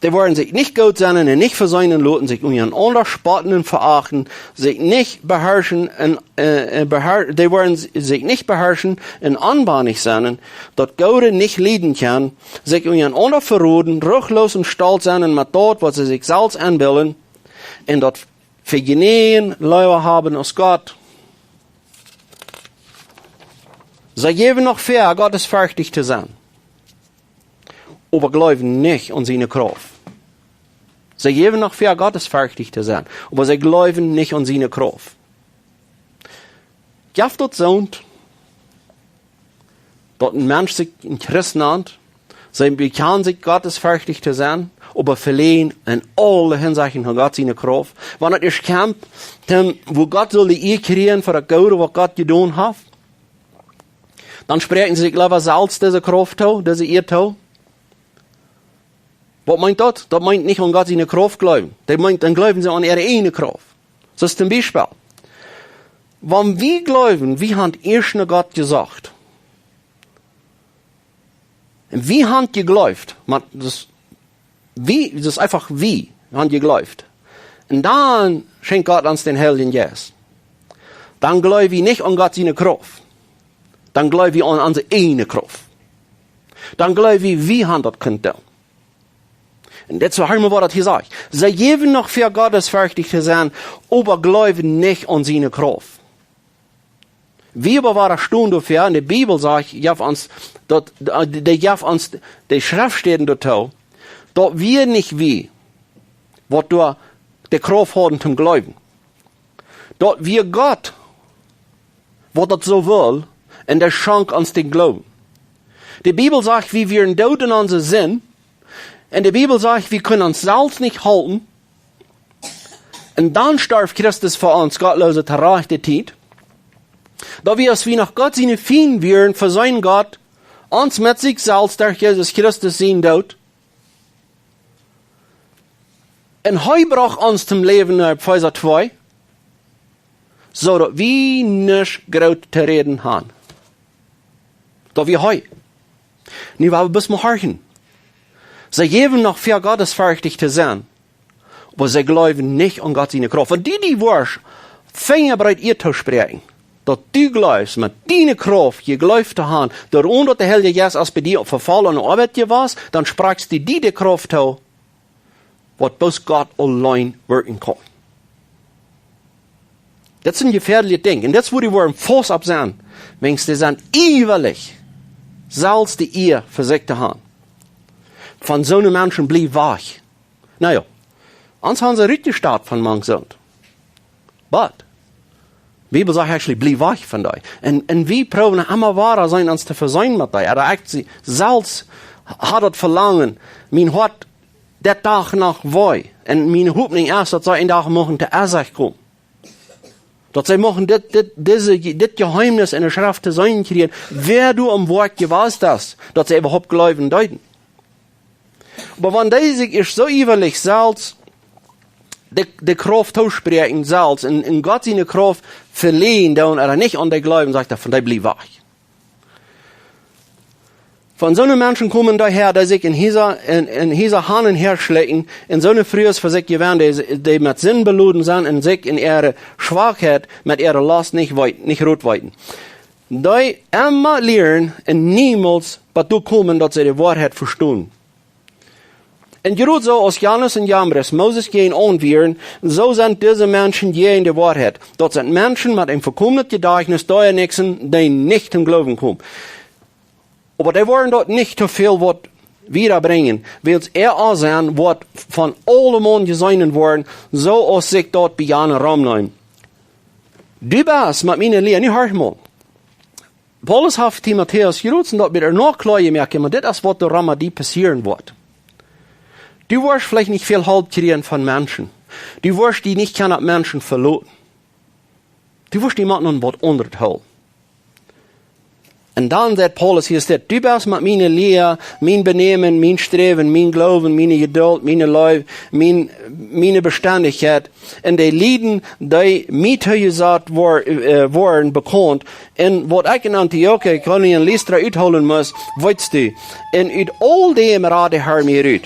Dee woaren sikj nich goot sennen un nich veseenen loten, sikj unjarenaunda spotten un veachten, sikj nich beharschen un, äh, äh, behar-, dee woaren s-, sikj nich beharschen un onbannich sennen, daut Goode nich lieden kjennen, sikj unjarenaunda veroden, ruchloos un stolt sennen met daut, waut see sikj selfst enbillen, un daut Vejnäajen leewa haben aus Gott. See jäwen noch väa, gottesferchtich to sennen, oba jleewen nich aun siene Krauft. See jäwen noch väa, gottesferchtich to sennen, oba see jleewen nich aun siene Krauft. Jeft daut soont, daut een Mensch sikj een Christ nant, see bekjanen sikj gottesferchtich to sennen, oba veläajnen en aule Hinsechten von Gott siene Krauft? Wan et ieescht kjemt, dan, woo Gott saul de Ea kjrieen fa daut Goode, waut Gott jedonen haft, dan spräakjen see sikj leewa selfst dise Krauft too, dise Ea too. Waut meent daut? Daut meent nich aun Gott siene Krauft jleewen. Daut meent, dan jleewen see aun äare ieejne Krauft. Soo aus toom Biespel, wan wie jleewen, wie haben ieescht no Gott jesocht, Wie haben jegleeft, mau daut, wie, daut es eefach wie haben jegleeft. Un dan schenkjt Gott ons dän Heiljen Jeist. Dan jleew wie nich aun Gott siene Krauft. Dan jleew wie aun onse ieejne Krauft. Dan jleew wie, wie haben daut kunt doonen. Un dit es, hia mott daut hia sajen. See jäwen noch väa gottesferchtich to sennen, oba jleewen nich aun siene Krauft. Wie oba woaren stonen doafäa, un de Bibel sajcht, jeef ons daut, dee jeef ons de Schreftstäden doatoo, daut wie nich wie, waut doa de Krauft hauden toom jleewen. Daut wia Gott, waut daut soo wull, un dee schonk ons dän Gloowen. De Bibel sajcht, wie wieren doot en onse Sind, un de Bibel sajcht, wie kunnen ons selfst nich halpen, un dan storf Christus fa ons gottloose to rajchte Tiet. Daut wie, aus wie noch Gott siene Fiend wieren, vesient Gott ons met sikj selfst derch Jesus Christus sienen Doot. Un hee brocht ons toom Läwen, no Efeesa twee, soo daut wie nuscht groot to räden haben. Daut wia hee. Nu woa wie bloos mol horchen. See jäwen noch väa gottesferchtich to sennen, oba see jleewen nich aun Gott siene Krauft. Wan du die woascht finjabreet Ea toospräakjen, daut du jleefst met diene Krauft jejleeft to haben, doaromm daut de Heilje Jeist aus bie die opp Vefaulen aun de Oabeit jewast, dan sprakjst du die de Krauft too, waut bloos Gott auleen wirkjen kaun. Daut es een jefäadlichet Dinkj. Un daut es, wua dee woaren faust opp sennen, wiels dee sent iewrich, selfst de Ea fa sikj to haben. Von soone Menschen bliew wajch. Na jo, ons haben see rutjestat von mank soont. But, Bibel sajcht actually, bliew wajch von dee. Un, un wie proowen emma wada sennen, ons to veseenen met dee. Oba ekj sie, selfst haud daut Velangen, mien Hoat deit dän Dach noch wee. Un miene Hopninj es, daut see een Dach muchten to sikj komen. Daut see muchten dit, dit, dise, dit Jeheemnis enne Schreft to seenen kjrieen, wäa doa aum Woakj jewast es, daut see äwahaupt jleewen deeden. Oba wan dee sikj ieescht soo iewrich selfst de, de Krauft toospräakjen selfst, un, un Gott siene Krauft veläajnen doonen, oba nich aun dee jleewen, sajcht hee, von dee bliew wajch. Von soone Menschen komen doahäa, dee sikj en Hiesa, en, en Hiesa han un häa schlikjen, un soone Frues fa sikj jewennen, dee, dee met Sind beloden sent un sikj en äare Schwakheit met äare Lost nich weet, nich Rot weeten. Dee emma lieren un niemols bat doa komen, daut see de Woarheit vestonen. Un jrod soo aus Jannes un Jambres Moses jäajenaun wieren, soo sent dise Menschen jäajen de Woarheit. Daut sent Menschen met een vekomnet Jedajchtnis, dee nich, dee nich toom Gloowen komen. Oba dee woaren daut nich too väl waut wieda brinjen, wiels äa Aunseenen woat von aulemaun jeseenen woaren, soo aus sikj daut bie jane romnämen. Du best met miene Lia, nu horch mol. Paulus haft Timotäus jrod daut bät noch kloa jemoakt, oba dit es waut doaromm die passieren woat. Du woascht veleicht nich väl Help kjrieen von Menschen. Du woascht die nich kjennen opp Menschen veloten. Du woascht die motten aun waut aundret hoolen. Un dan sajcht Paulus hia, es dit: Du best met miene Lia, mien Benämen, mien Sträwen, mien Gloowen, miene Jedult, miene Leew, mien, miene Bestendichkjeit, un de Lieden, dee mie tojesajcht wor-, äh, woaren, bekaunt, un waut ekj en Antiochia, Ikonium un Lystra uthoolen must, weetst du. Un ut aul däm rad de Herr mie rut.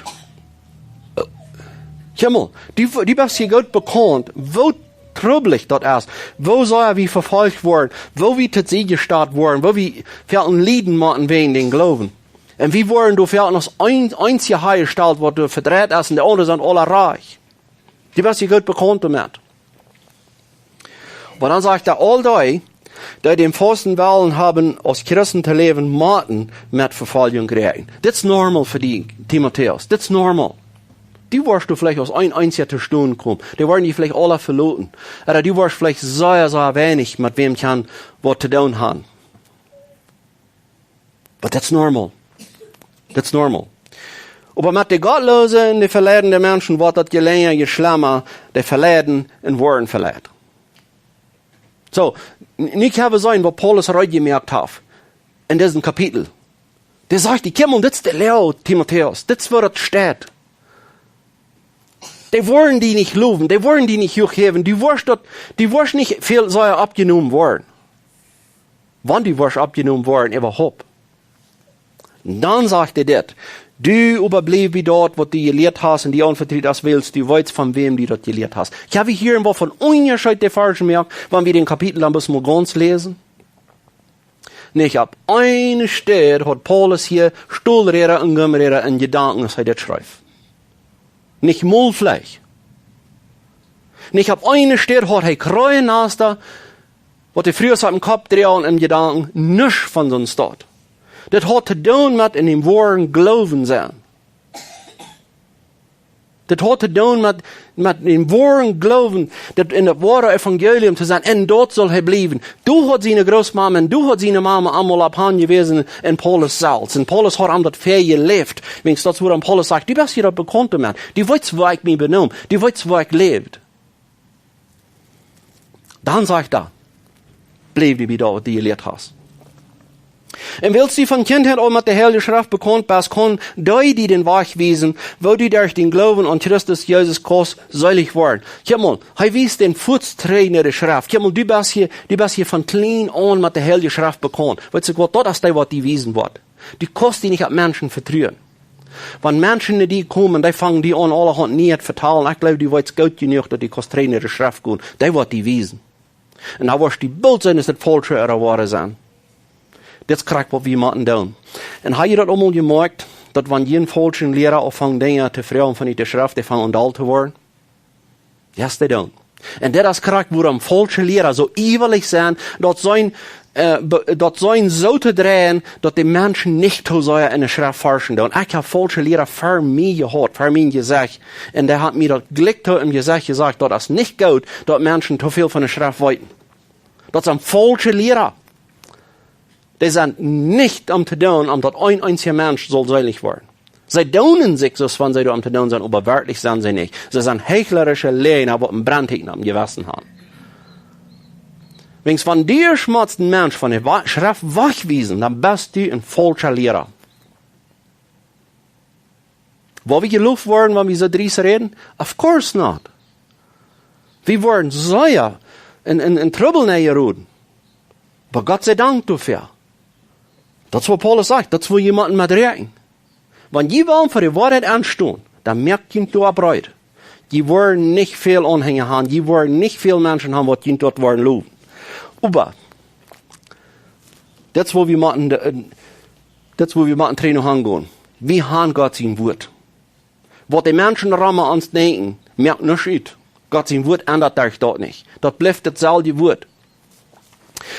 Kjikj mol, du, du best hia goot bekaunt, woo trubblich daut es, woo sea wie vefolcht woaren, woo wie to Sied jestalt woaren, woo wie väl Lieden motten wäajen dän Gloowen. Un wie woaren doa väl aus een, eensje hia jestalt, waut doa vedreit es, un de aundre sent aula rajcht. Du best hia goot bekaunt doamet. Oba dan sajcht hee, aul dee, dee dän fausten Wellen haben, aus Christen to läwen, motten met Vefoljunk räakjnen. Dit es normal fa die, Timotäus. Dit es normal. Du woascht doa veleicht aus een eensja to stonen komen. Dee woaren die veleicht aula veloten. Ooda du woascht veleicht sea, sea weinich met wäm kjennen waut to doonen haben. But that's normal. That's normal. Oba met de gottloose un de veleidende Menschen woat daut je lenja, je schlemma, dee veleiden un woaren veleit. Soo, n-, nu kjenn wie seenen, waut Paulus reed jemoakt haft en disem Kapitel. Dee sajcht, kjikj mol, dit es de Lia, Timotäus, dit es woo daut steit. Dee woaren die nich lowen, dee woaren die nich huach häwen, du woascht daut, du woascht nich väl sea oppjenomen woaren. Wan du woascht oppjenomen woaren, äwahaupt. Dan sajcht hee dit: Du oba bliew bie daut, waut du jelieet hast, un die aunvetrut hast, wiels du weetst, von wäm du daut jelieet hast. Ekj hab hia een Wort von Unjascheet, de Varsch moakt, wan wie dän Kapitel dan bloos mol gaunz läsen. Nich opp eene Städ haud Paulus hia Stolräda un Gumräda en Jedanken, aus hee dit schreef. Nich mol veleicht. Nich opp eene Städ haud hee Kjreien, waut de Frues oppem Kopp droagen, en Jedanken, nuscht von soone Staut. Dit haud to doonen met en däm woaren Gloowen sennen. Dit haud to doonen met, met däm woaren Gloowen, daut en daut woare Evangelium to sennen. Un daut sull hee bliewen. Doa haud siene Grootmama un doa haud siene Mama emol opp aunjewäsen en Paulus selfst. Un Paulus haud am daut väajeläft. Wiels daut es wuarom Paulus sajcht: Du best hia daut bekaunt met. Du weetst, woo ekj mie benomm. Du weetst, woo ekj läwd. Dan sajcht hee: Bliew du bie daut, waut du jelieet hast. Un wiels du von Kjintheit aun met de Heilje Schreft bekaunt best, kaun dee die dän Wajch wiesen, woo du derch dän Gloowen aun Christus Jesus kaust seelich woaren. Kjikj mol, hee wiest dän Fuaz trigj no de Schreft. Kjikj mol, du best hia, du best hia von kjlien aun met de Heilje Schreft bekaunt. Weetst du waut, daut es dee, waut die wiesen woat. Du kaust die nich opp Menschen vetruen. Wan Menschen no die komen, dee fangen die aun aulahaunt Niee to vetalen. Ekj jleew, du weetst goot jenuach, daut du kaust trigj no de Schreft gonen. Dee woat die wiesen. Un dan woascht du boolt seenen, aus daut faulsche ooda woare sent. Dit es krakjt, waut wie motten doonen. Un hab jie daut aul mol jemoakt, daut wan jie eenen faulschen Liera aunfangen Dinja to froagen von de Schreft, dee fangen aun doll to woaren? Yes, they don't. Un dit es krakjt, wuarom faulsche Liera soo iewalich sent, daut see, äh, be-, daut see soo to dreien, daut de Menschen nich too sea en de Schreft forschen doonen. Ekj hab faulsche Liera ver mie jehaut, ver mien Jesecht. Un dee haft mie daut jlikj too em Jesecht jesajcht, daut es nich goot, daut Menschen too väl von de Schreft weeten. Daut sent faulsche Liera. Dee sent nich om to doonen, om daut een eensja Mensch saul seelich woaren. See doonen sikj soo aus wan see doa om to doonen sent, oba werkjlich sent see nich. See sent heichlerische Läajna, waut een Brenntieekjen aum Jewessen haben. Wiels wan du schmotzten Mensch von de Wa-, Schreft wajchwiesen, dan best du een faulscha Liera. Woa wie jeloft woaren, wan wie soo driest räden? Of course not. Wie woaren sea en, en, en Trubbel nenjeroden. Oba Gott sie Dank doafäa. Daut es, waut Paulus sajcht, daut es, wua jemaunt met räakjnen. Wan jie wellen fa de Woarheit aunstonen, dan moakt junt doa breet. Jie woaren nich väl Aunhenja haben, jie woaren nich väl Menschen haben, waut junt doa woaren lowen. Oba, daut es, wua wie motten, äh, daut es, wua wie motten trigj no han gonen. Wie haben Gott sien Wuat. Waut de Menschen rom ons denkjen, moakt nuscht ut. Gott sien Wuat endat sikj doa nich. Daut blift daut selwje Wuat.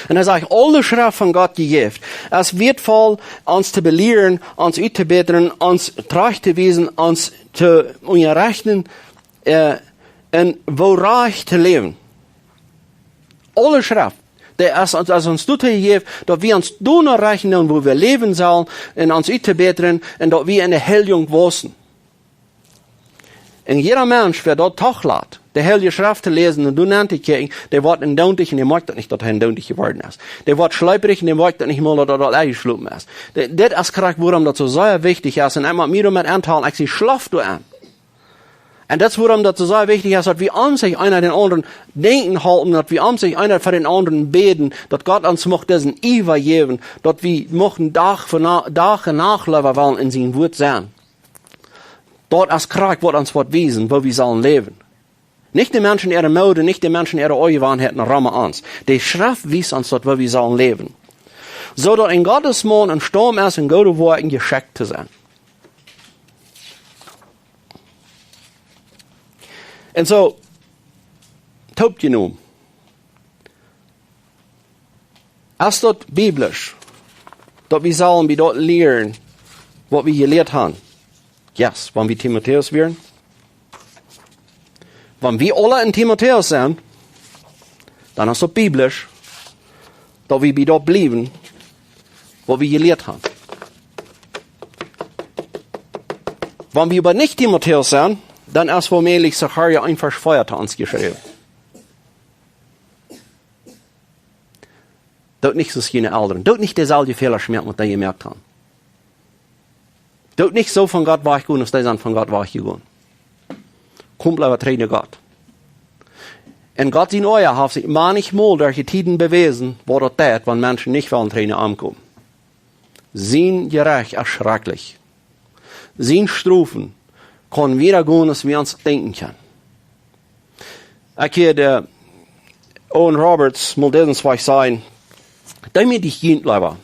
Un hee sajcht: Aule Schreft von Gott jejäft, es wieetvoll, ons to belieren, ons uttobätren, ons trajcht to wiesen, ons to unjarechten, äh, un woo rajcht to läwen. Aule Schreft, dee es, es ons doatoo jejäft, daut wie ons doano rechten doonen, woo wie läwen sellen, un ons uttobätren, un daut wie en de Heiljunk wausen. Un jieda Mensch, wäa daut toolat, de Heilje Schreft to läsen un doa nenn to kjikjen, dee woat een Doontiet un dee moakt daut nich, daut hee een Doontiet jeworden es. Dee woat schleeprich un dee moakt daut nich mol, daut hee aul enjeschlopen es. De-, dit es krakjt, wuarom daut soo sea wichtich es. Un eemol mea doamet auntohoolen, ekj sie schlajcht doaraun. Un daut es, wuarom daut soo sea wichtich es, daut wie ons eena dän aundren denkjen halpen, daut wie ons eena fa dän aundren bäden, daut Gott ons mucht disen Iewa jäwen, daut wie muchten Dach fa Na-, Dach un Nacht läwen wellen en sien Wuat sennen. Daut es krakjt, waut ons woat wiesen, woo wie sellen läwen. Nich de Menschen äare Mood, nich de Menschen äare Onjewanheiten rom ons. De Schreft wiest ons daut, woo wie sellen läwen. Soo daut een Gottesmaun emstaund es, en goode Woakjen jeschekjt to sennen. Un soo, toopjenomen. Es daut biblisch, daut wie sellen bie daut lieren, waut wie jelieet haben? Yes, wan wie Timotäus wieren. Wan wie aule en Timotäus sent, dan es daut biblisch, daut wie bie daut bliewen, waut wie jelieet haben. Wan wie oba nich Timotäus sent, dan es woomäajlich Sacharja eent Varsch vea to ons jeschräwen. Doot nich soo aus june Elren. Doot nich deeselwje Fäla moaken, waut dee jemoakt haben. Doot nich soo von Gott wajchgonen, aus dee sent von Gott wajchjegonen. Komt leewa trigj no Gott. Un Gott sien Oaja haft sikj männichmol derch de Tieden bewäsen, waut daut deit, wan Menschen nich wellen trigj no am komen. Sien Jerecht es schrakjlich. Sien Strofen kaun wieda gonen aus wie ons denkjen kjennen. Ekj hieed Oral Roberts mol disen Wajch sajen: Deemootich junt leewa.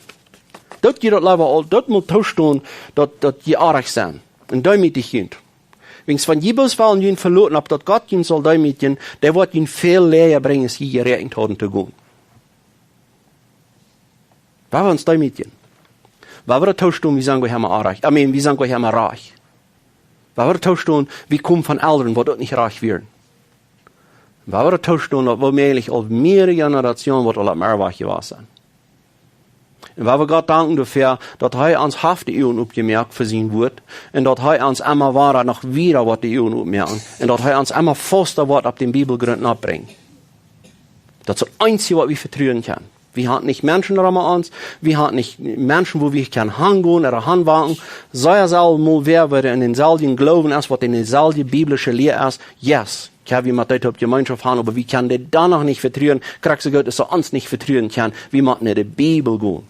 Daut jie daut leewa aul, daut mol toostonen, daut, daut jie oajch sent. Un deemootich junt. Wiels wan jie bloos wellen junt veloten opp daut Gott junt saul deemootjen, dee woat junt väl läaja brinjen aus jie jeräakjent hauden to gonen. Woa wie ons deemootjen? Woa wie daut toostonen, wie sent goanich emma oajch? I mean, wie sent goanich emma rajcht. Woa wie daut toostonen, wie komen von Elren, waut uk nich rajcht wieren? Woa wie daut toostonen, daut wie mäajlich aul mearere Jenerationen waut aul opp Merwajch jewast sent? Un woa wie Gott danken doafäa, daut hee ons haft de Uagen opjemoakt fa sien Wuat un daut hee ons emma wada noch wieda woat de Uagen opmoaken un daut hee ons emma fausta woat opp dän Bibelgrunt oppbrinjen. Daut es daut eensje waut wie vetruen kjennen. Wie haben nich Menschen rom ons, wie haben nich Menschen wua wie kjennen hangonen ooda hanwanken. Sea selden mol wäa, waut en dänselwjen Gloowen es, waut en dieselwje biblische Lia es. Yes, kjenn wie met dee toop Jemeenschoft haben, oba wie kjennen dee dan noch nich vetruen, krakjt soo goot aus see ons nich vetruen kjennen, wie motten no de Bibel gonen.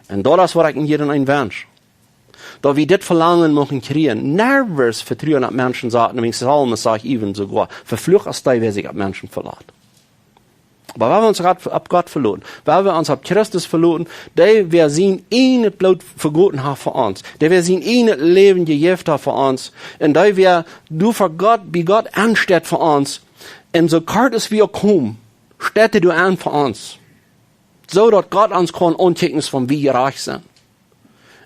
Un daut es waut ekj en jieda eenen wensch. Daut wie dit Velangen muchten kjrieen, never vetruen opp Menschen saten, wiels Psalm sajcht even soogoa: Veflucht es dee, wäa sikj opp Menschen velat. Oba woa wie ons opp, opp Gott veloten, woa wie ons opp Christus veloten, dee wäa sien ieejnet Bloot vegoten haft fa ons, dee wäa sien ieejnet Läwen jejäft haft fa ons, un dee wäa doa fa Gott, bie Gott aunsteit fa ons, un soo kort aus wie uk komen, steit hee doa aun fa ons. Soo daut Gott ons kaun aunkjikjen aus wan wie jerajcht sent.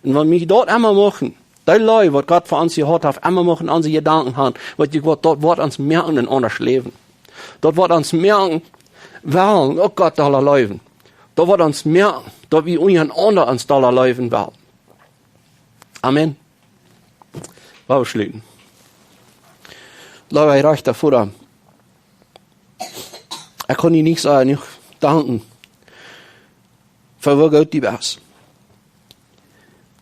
Un wan wie daut emma muchten, dee Leew waut Gott fa ons jehaut haft, emma muchten en onse Jedanken haben, weet jie waut, daut woat ons moaken een aundasch Läwen. Daut woat ons moaken, well, uk Gott dolla leewen. Daut woat ons moaken, daut wie unjarenaunda ons dolla leewen wellen. Amen. Lot ons schluten. Leewa jerajchta Voda, ekj kaun die nich soo jenuach danken fa woo goot du best.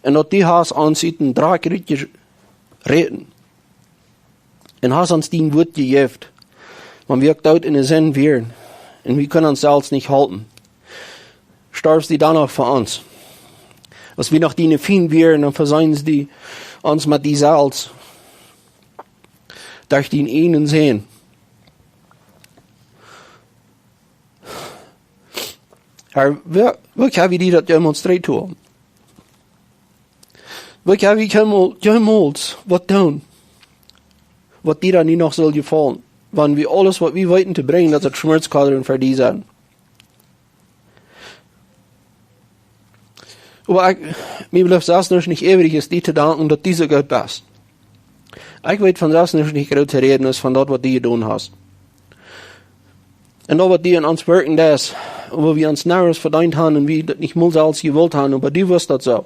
Un daut du hast ons ut dän Drakj rutjeräden un hast ons dien Wuat jejäft, wan wie uk doot en de Sind wieren un wie kunnen ons selfst nich halpen, storfst du dan noch fa ons. Aus wie noch diene Fiend wieren, dan veseenst du ons met die selfst derch dienen eenen Sän. Herr, woo, woo kjenn wie die daut jemols trigj doonen? Woo kjenn wie jemols, jemols waut doonen, waut die dan nu noch saul jefaulen, wan wie aules waut wie weeten to brinjen, daut et Schmutzkaulen fa die sent? Oba ekj, mie blift selfst nuscht nich übrig aus die to danken daut du soo goot best. Ekj weet von selfst nuscht nich groot to räden aus von daut waut du jedonen hast. Un daut waut du en ons wirkjen deist, wua wie ons nuscht vedeent haben un wie daut nich mol selfst jewult haben, oba du wist daut soo.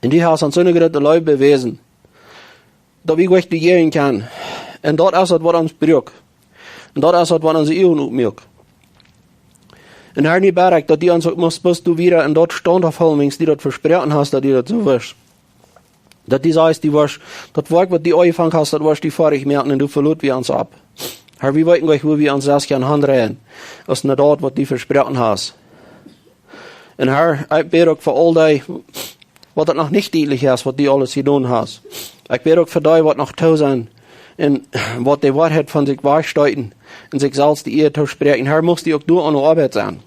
Un du hast ons soone groote Leew bewäsen, daut wie goanich bejäaren kjennen. Un daut es daut waut ons brukt. Un daut es daut waut onse Uagen opmoakt. Un Herr, nu bäd ekj daut du ons uk must, must du wieda en daut Staunt aufhoolen, wiels du daut vesproaken hast, daut du daut soo wurscht. Daut du sajchst, du wurscht daut Woakj waut du aunjefongen hast, daut wurscht du foadich moaken un du velotst ons opp. Herr, wie weeten goanich woo wie ons selfst kjennen aundreien, aus no daut waut du vesproaken hast. Un Herr, ekj bäd uk fa aul dee waut daut noch nich dietlich es waut du aules jedonen hast. Ekj bäd uk fa dee waut noch too sent un waut de Woarheit von sikj wajchsteeten un sikj selfst de Ea toospräakjen. Herr, must du uk doa aun de Oabeit sennen.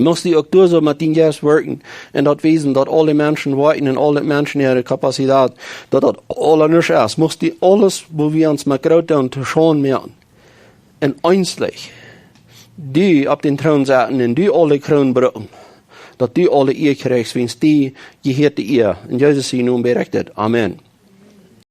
Must du uk doa soo met dienen Jeist wirkjen un daut wiesen daut aule Menschen weeten un aule Menschen äare Kapazität, daut daut aula nuscht es. Must du aules, woo wie ons met groot doonen, to Schaund moaken un eenslich die opp dän Troon setten un du aule Kroonen brucken, daut du aule Ea kjrichst, wiels die jehieet de Ea. En Jesus sienen Nomen bäd ekj dit. Amen.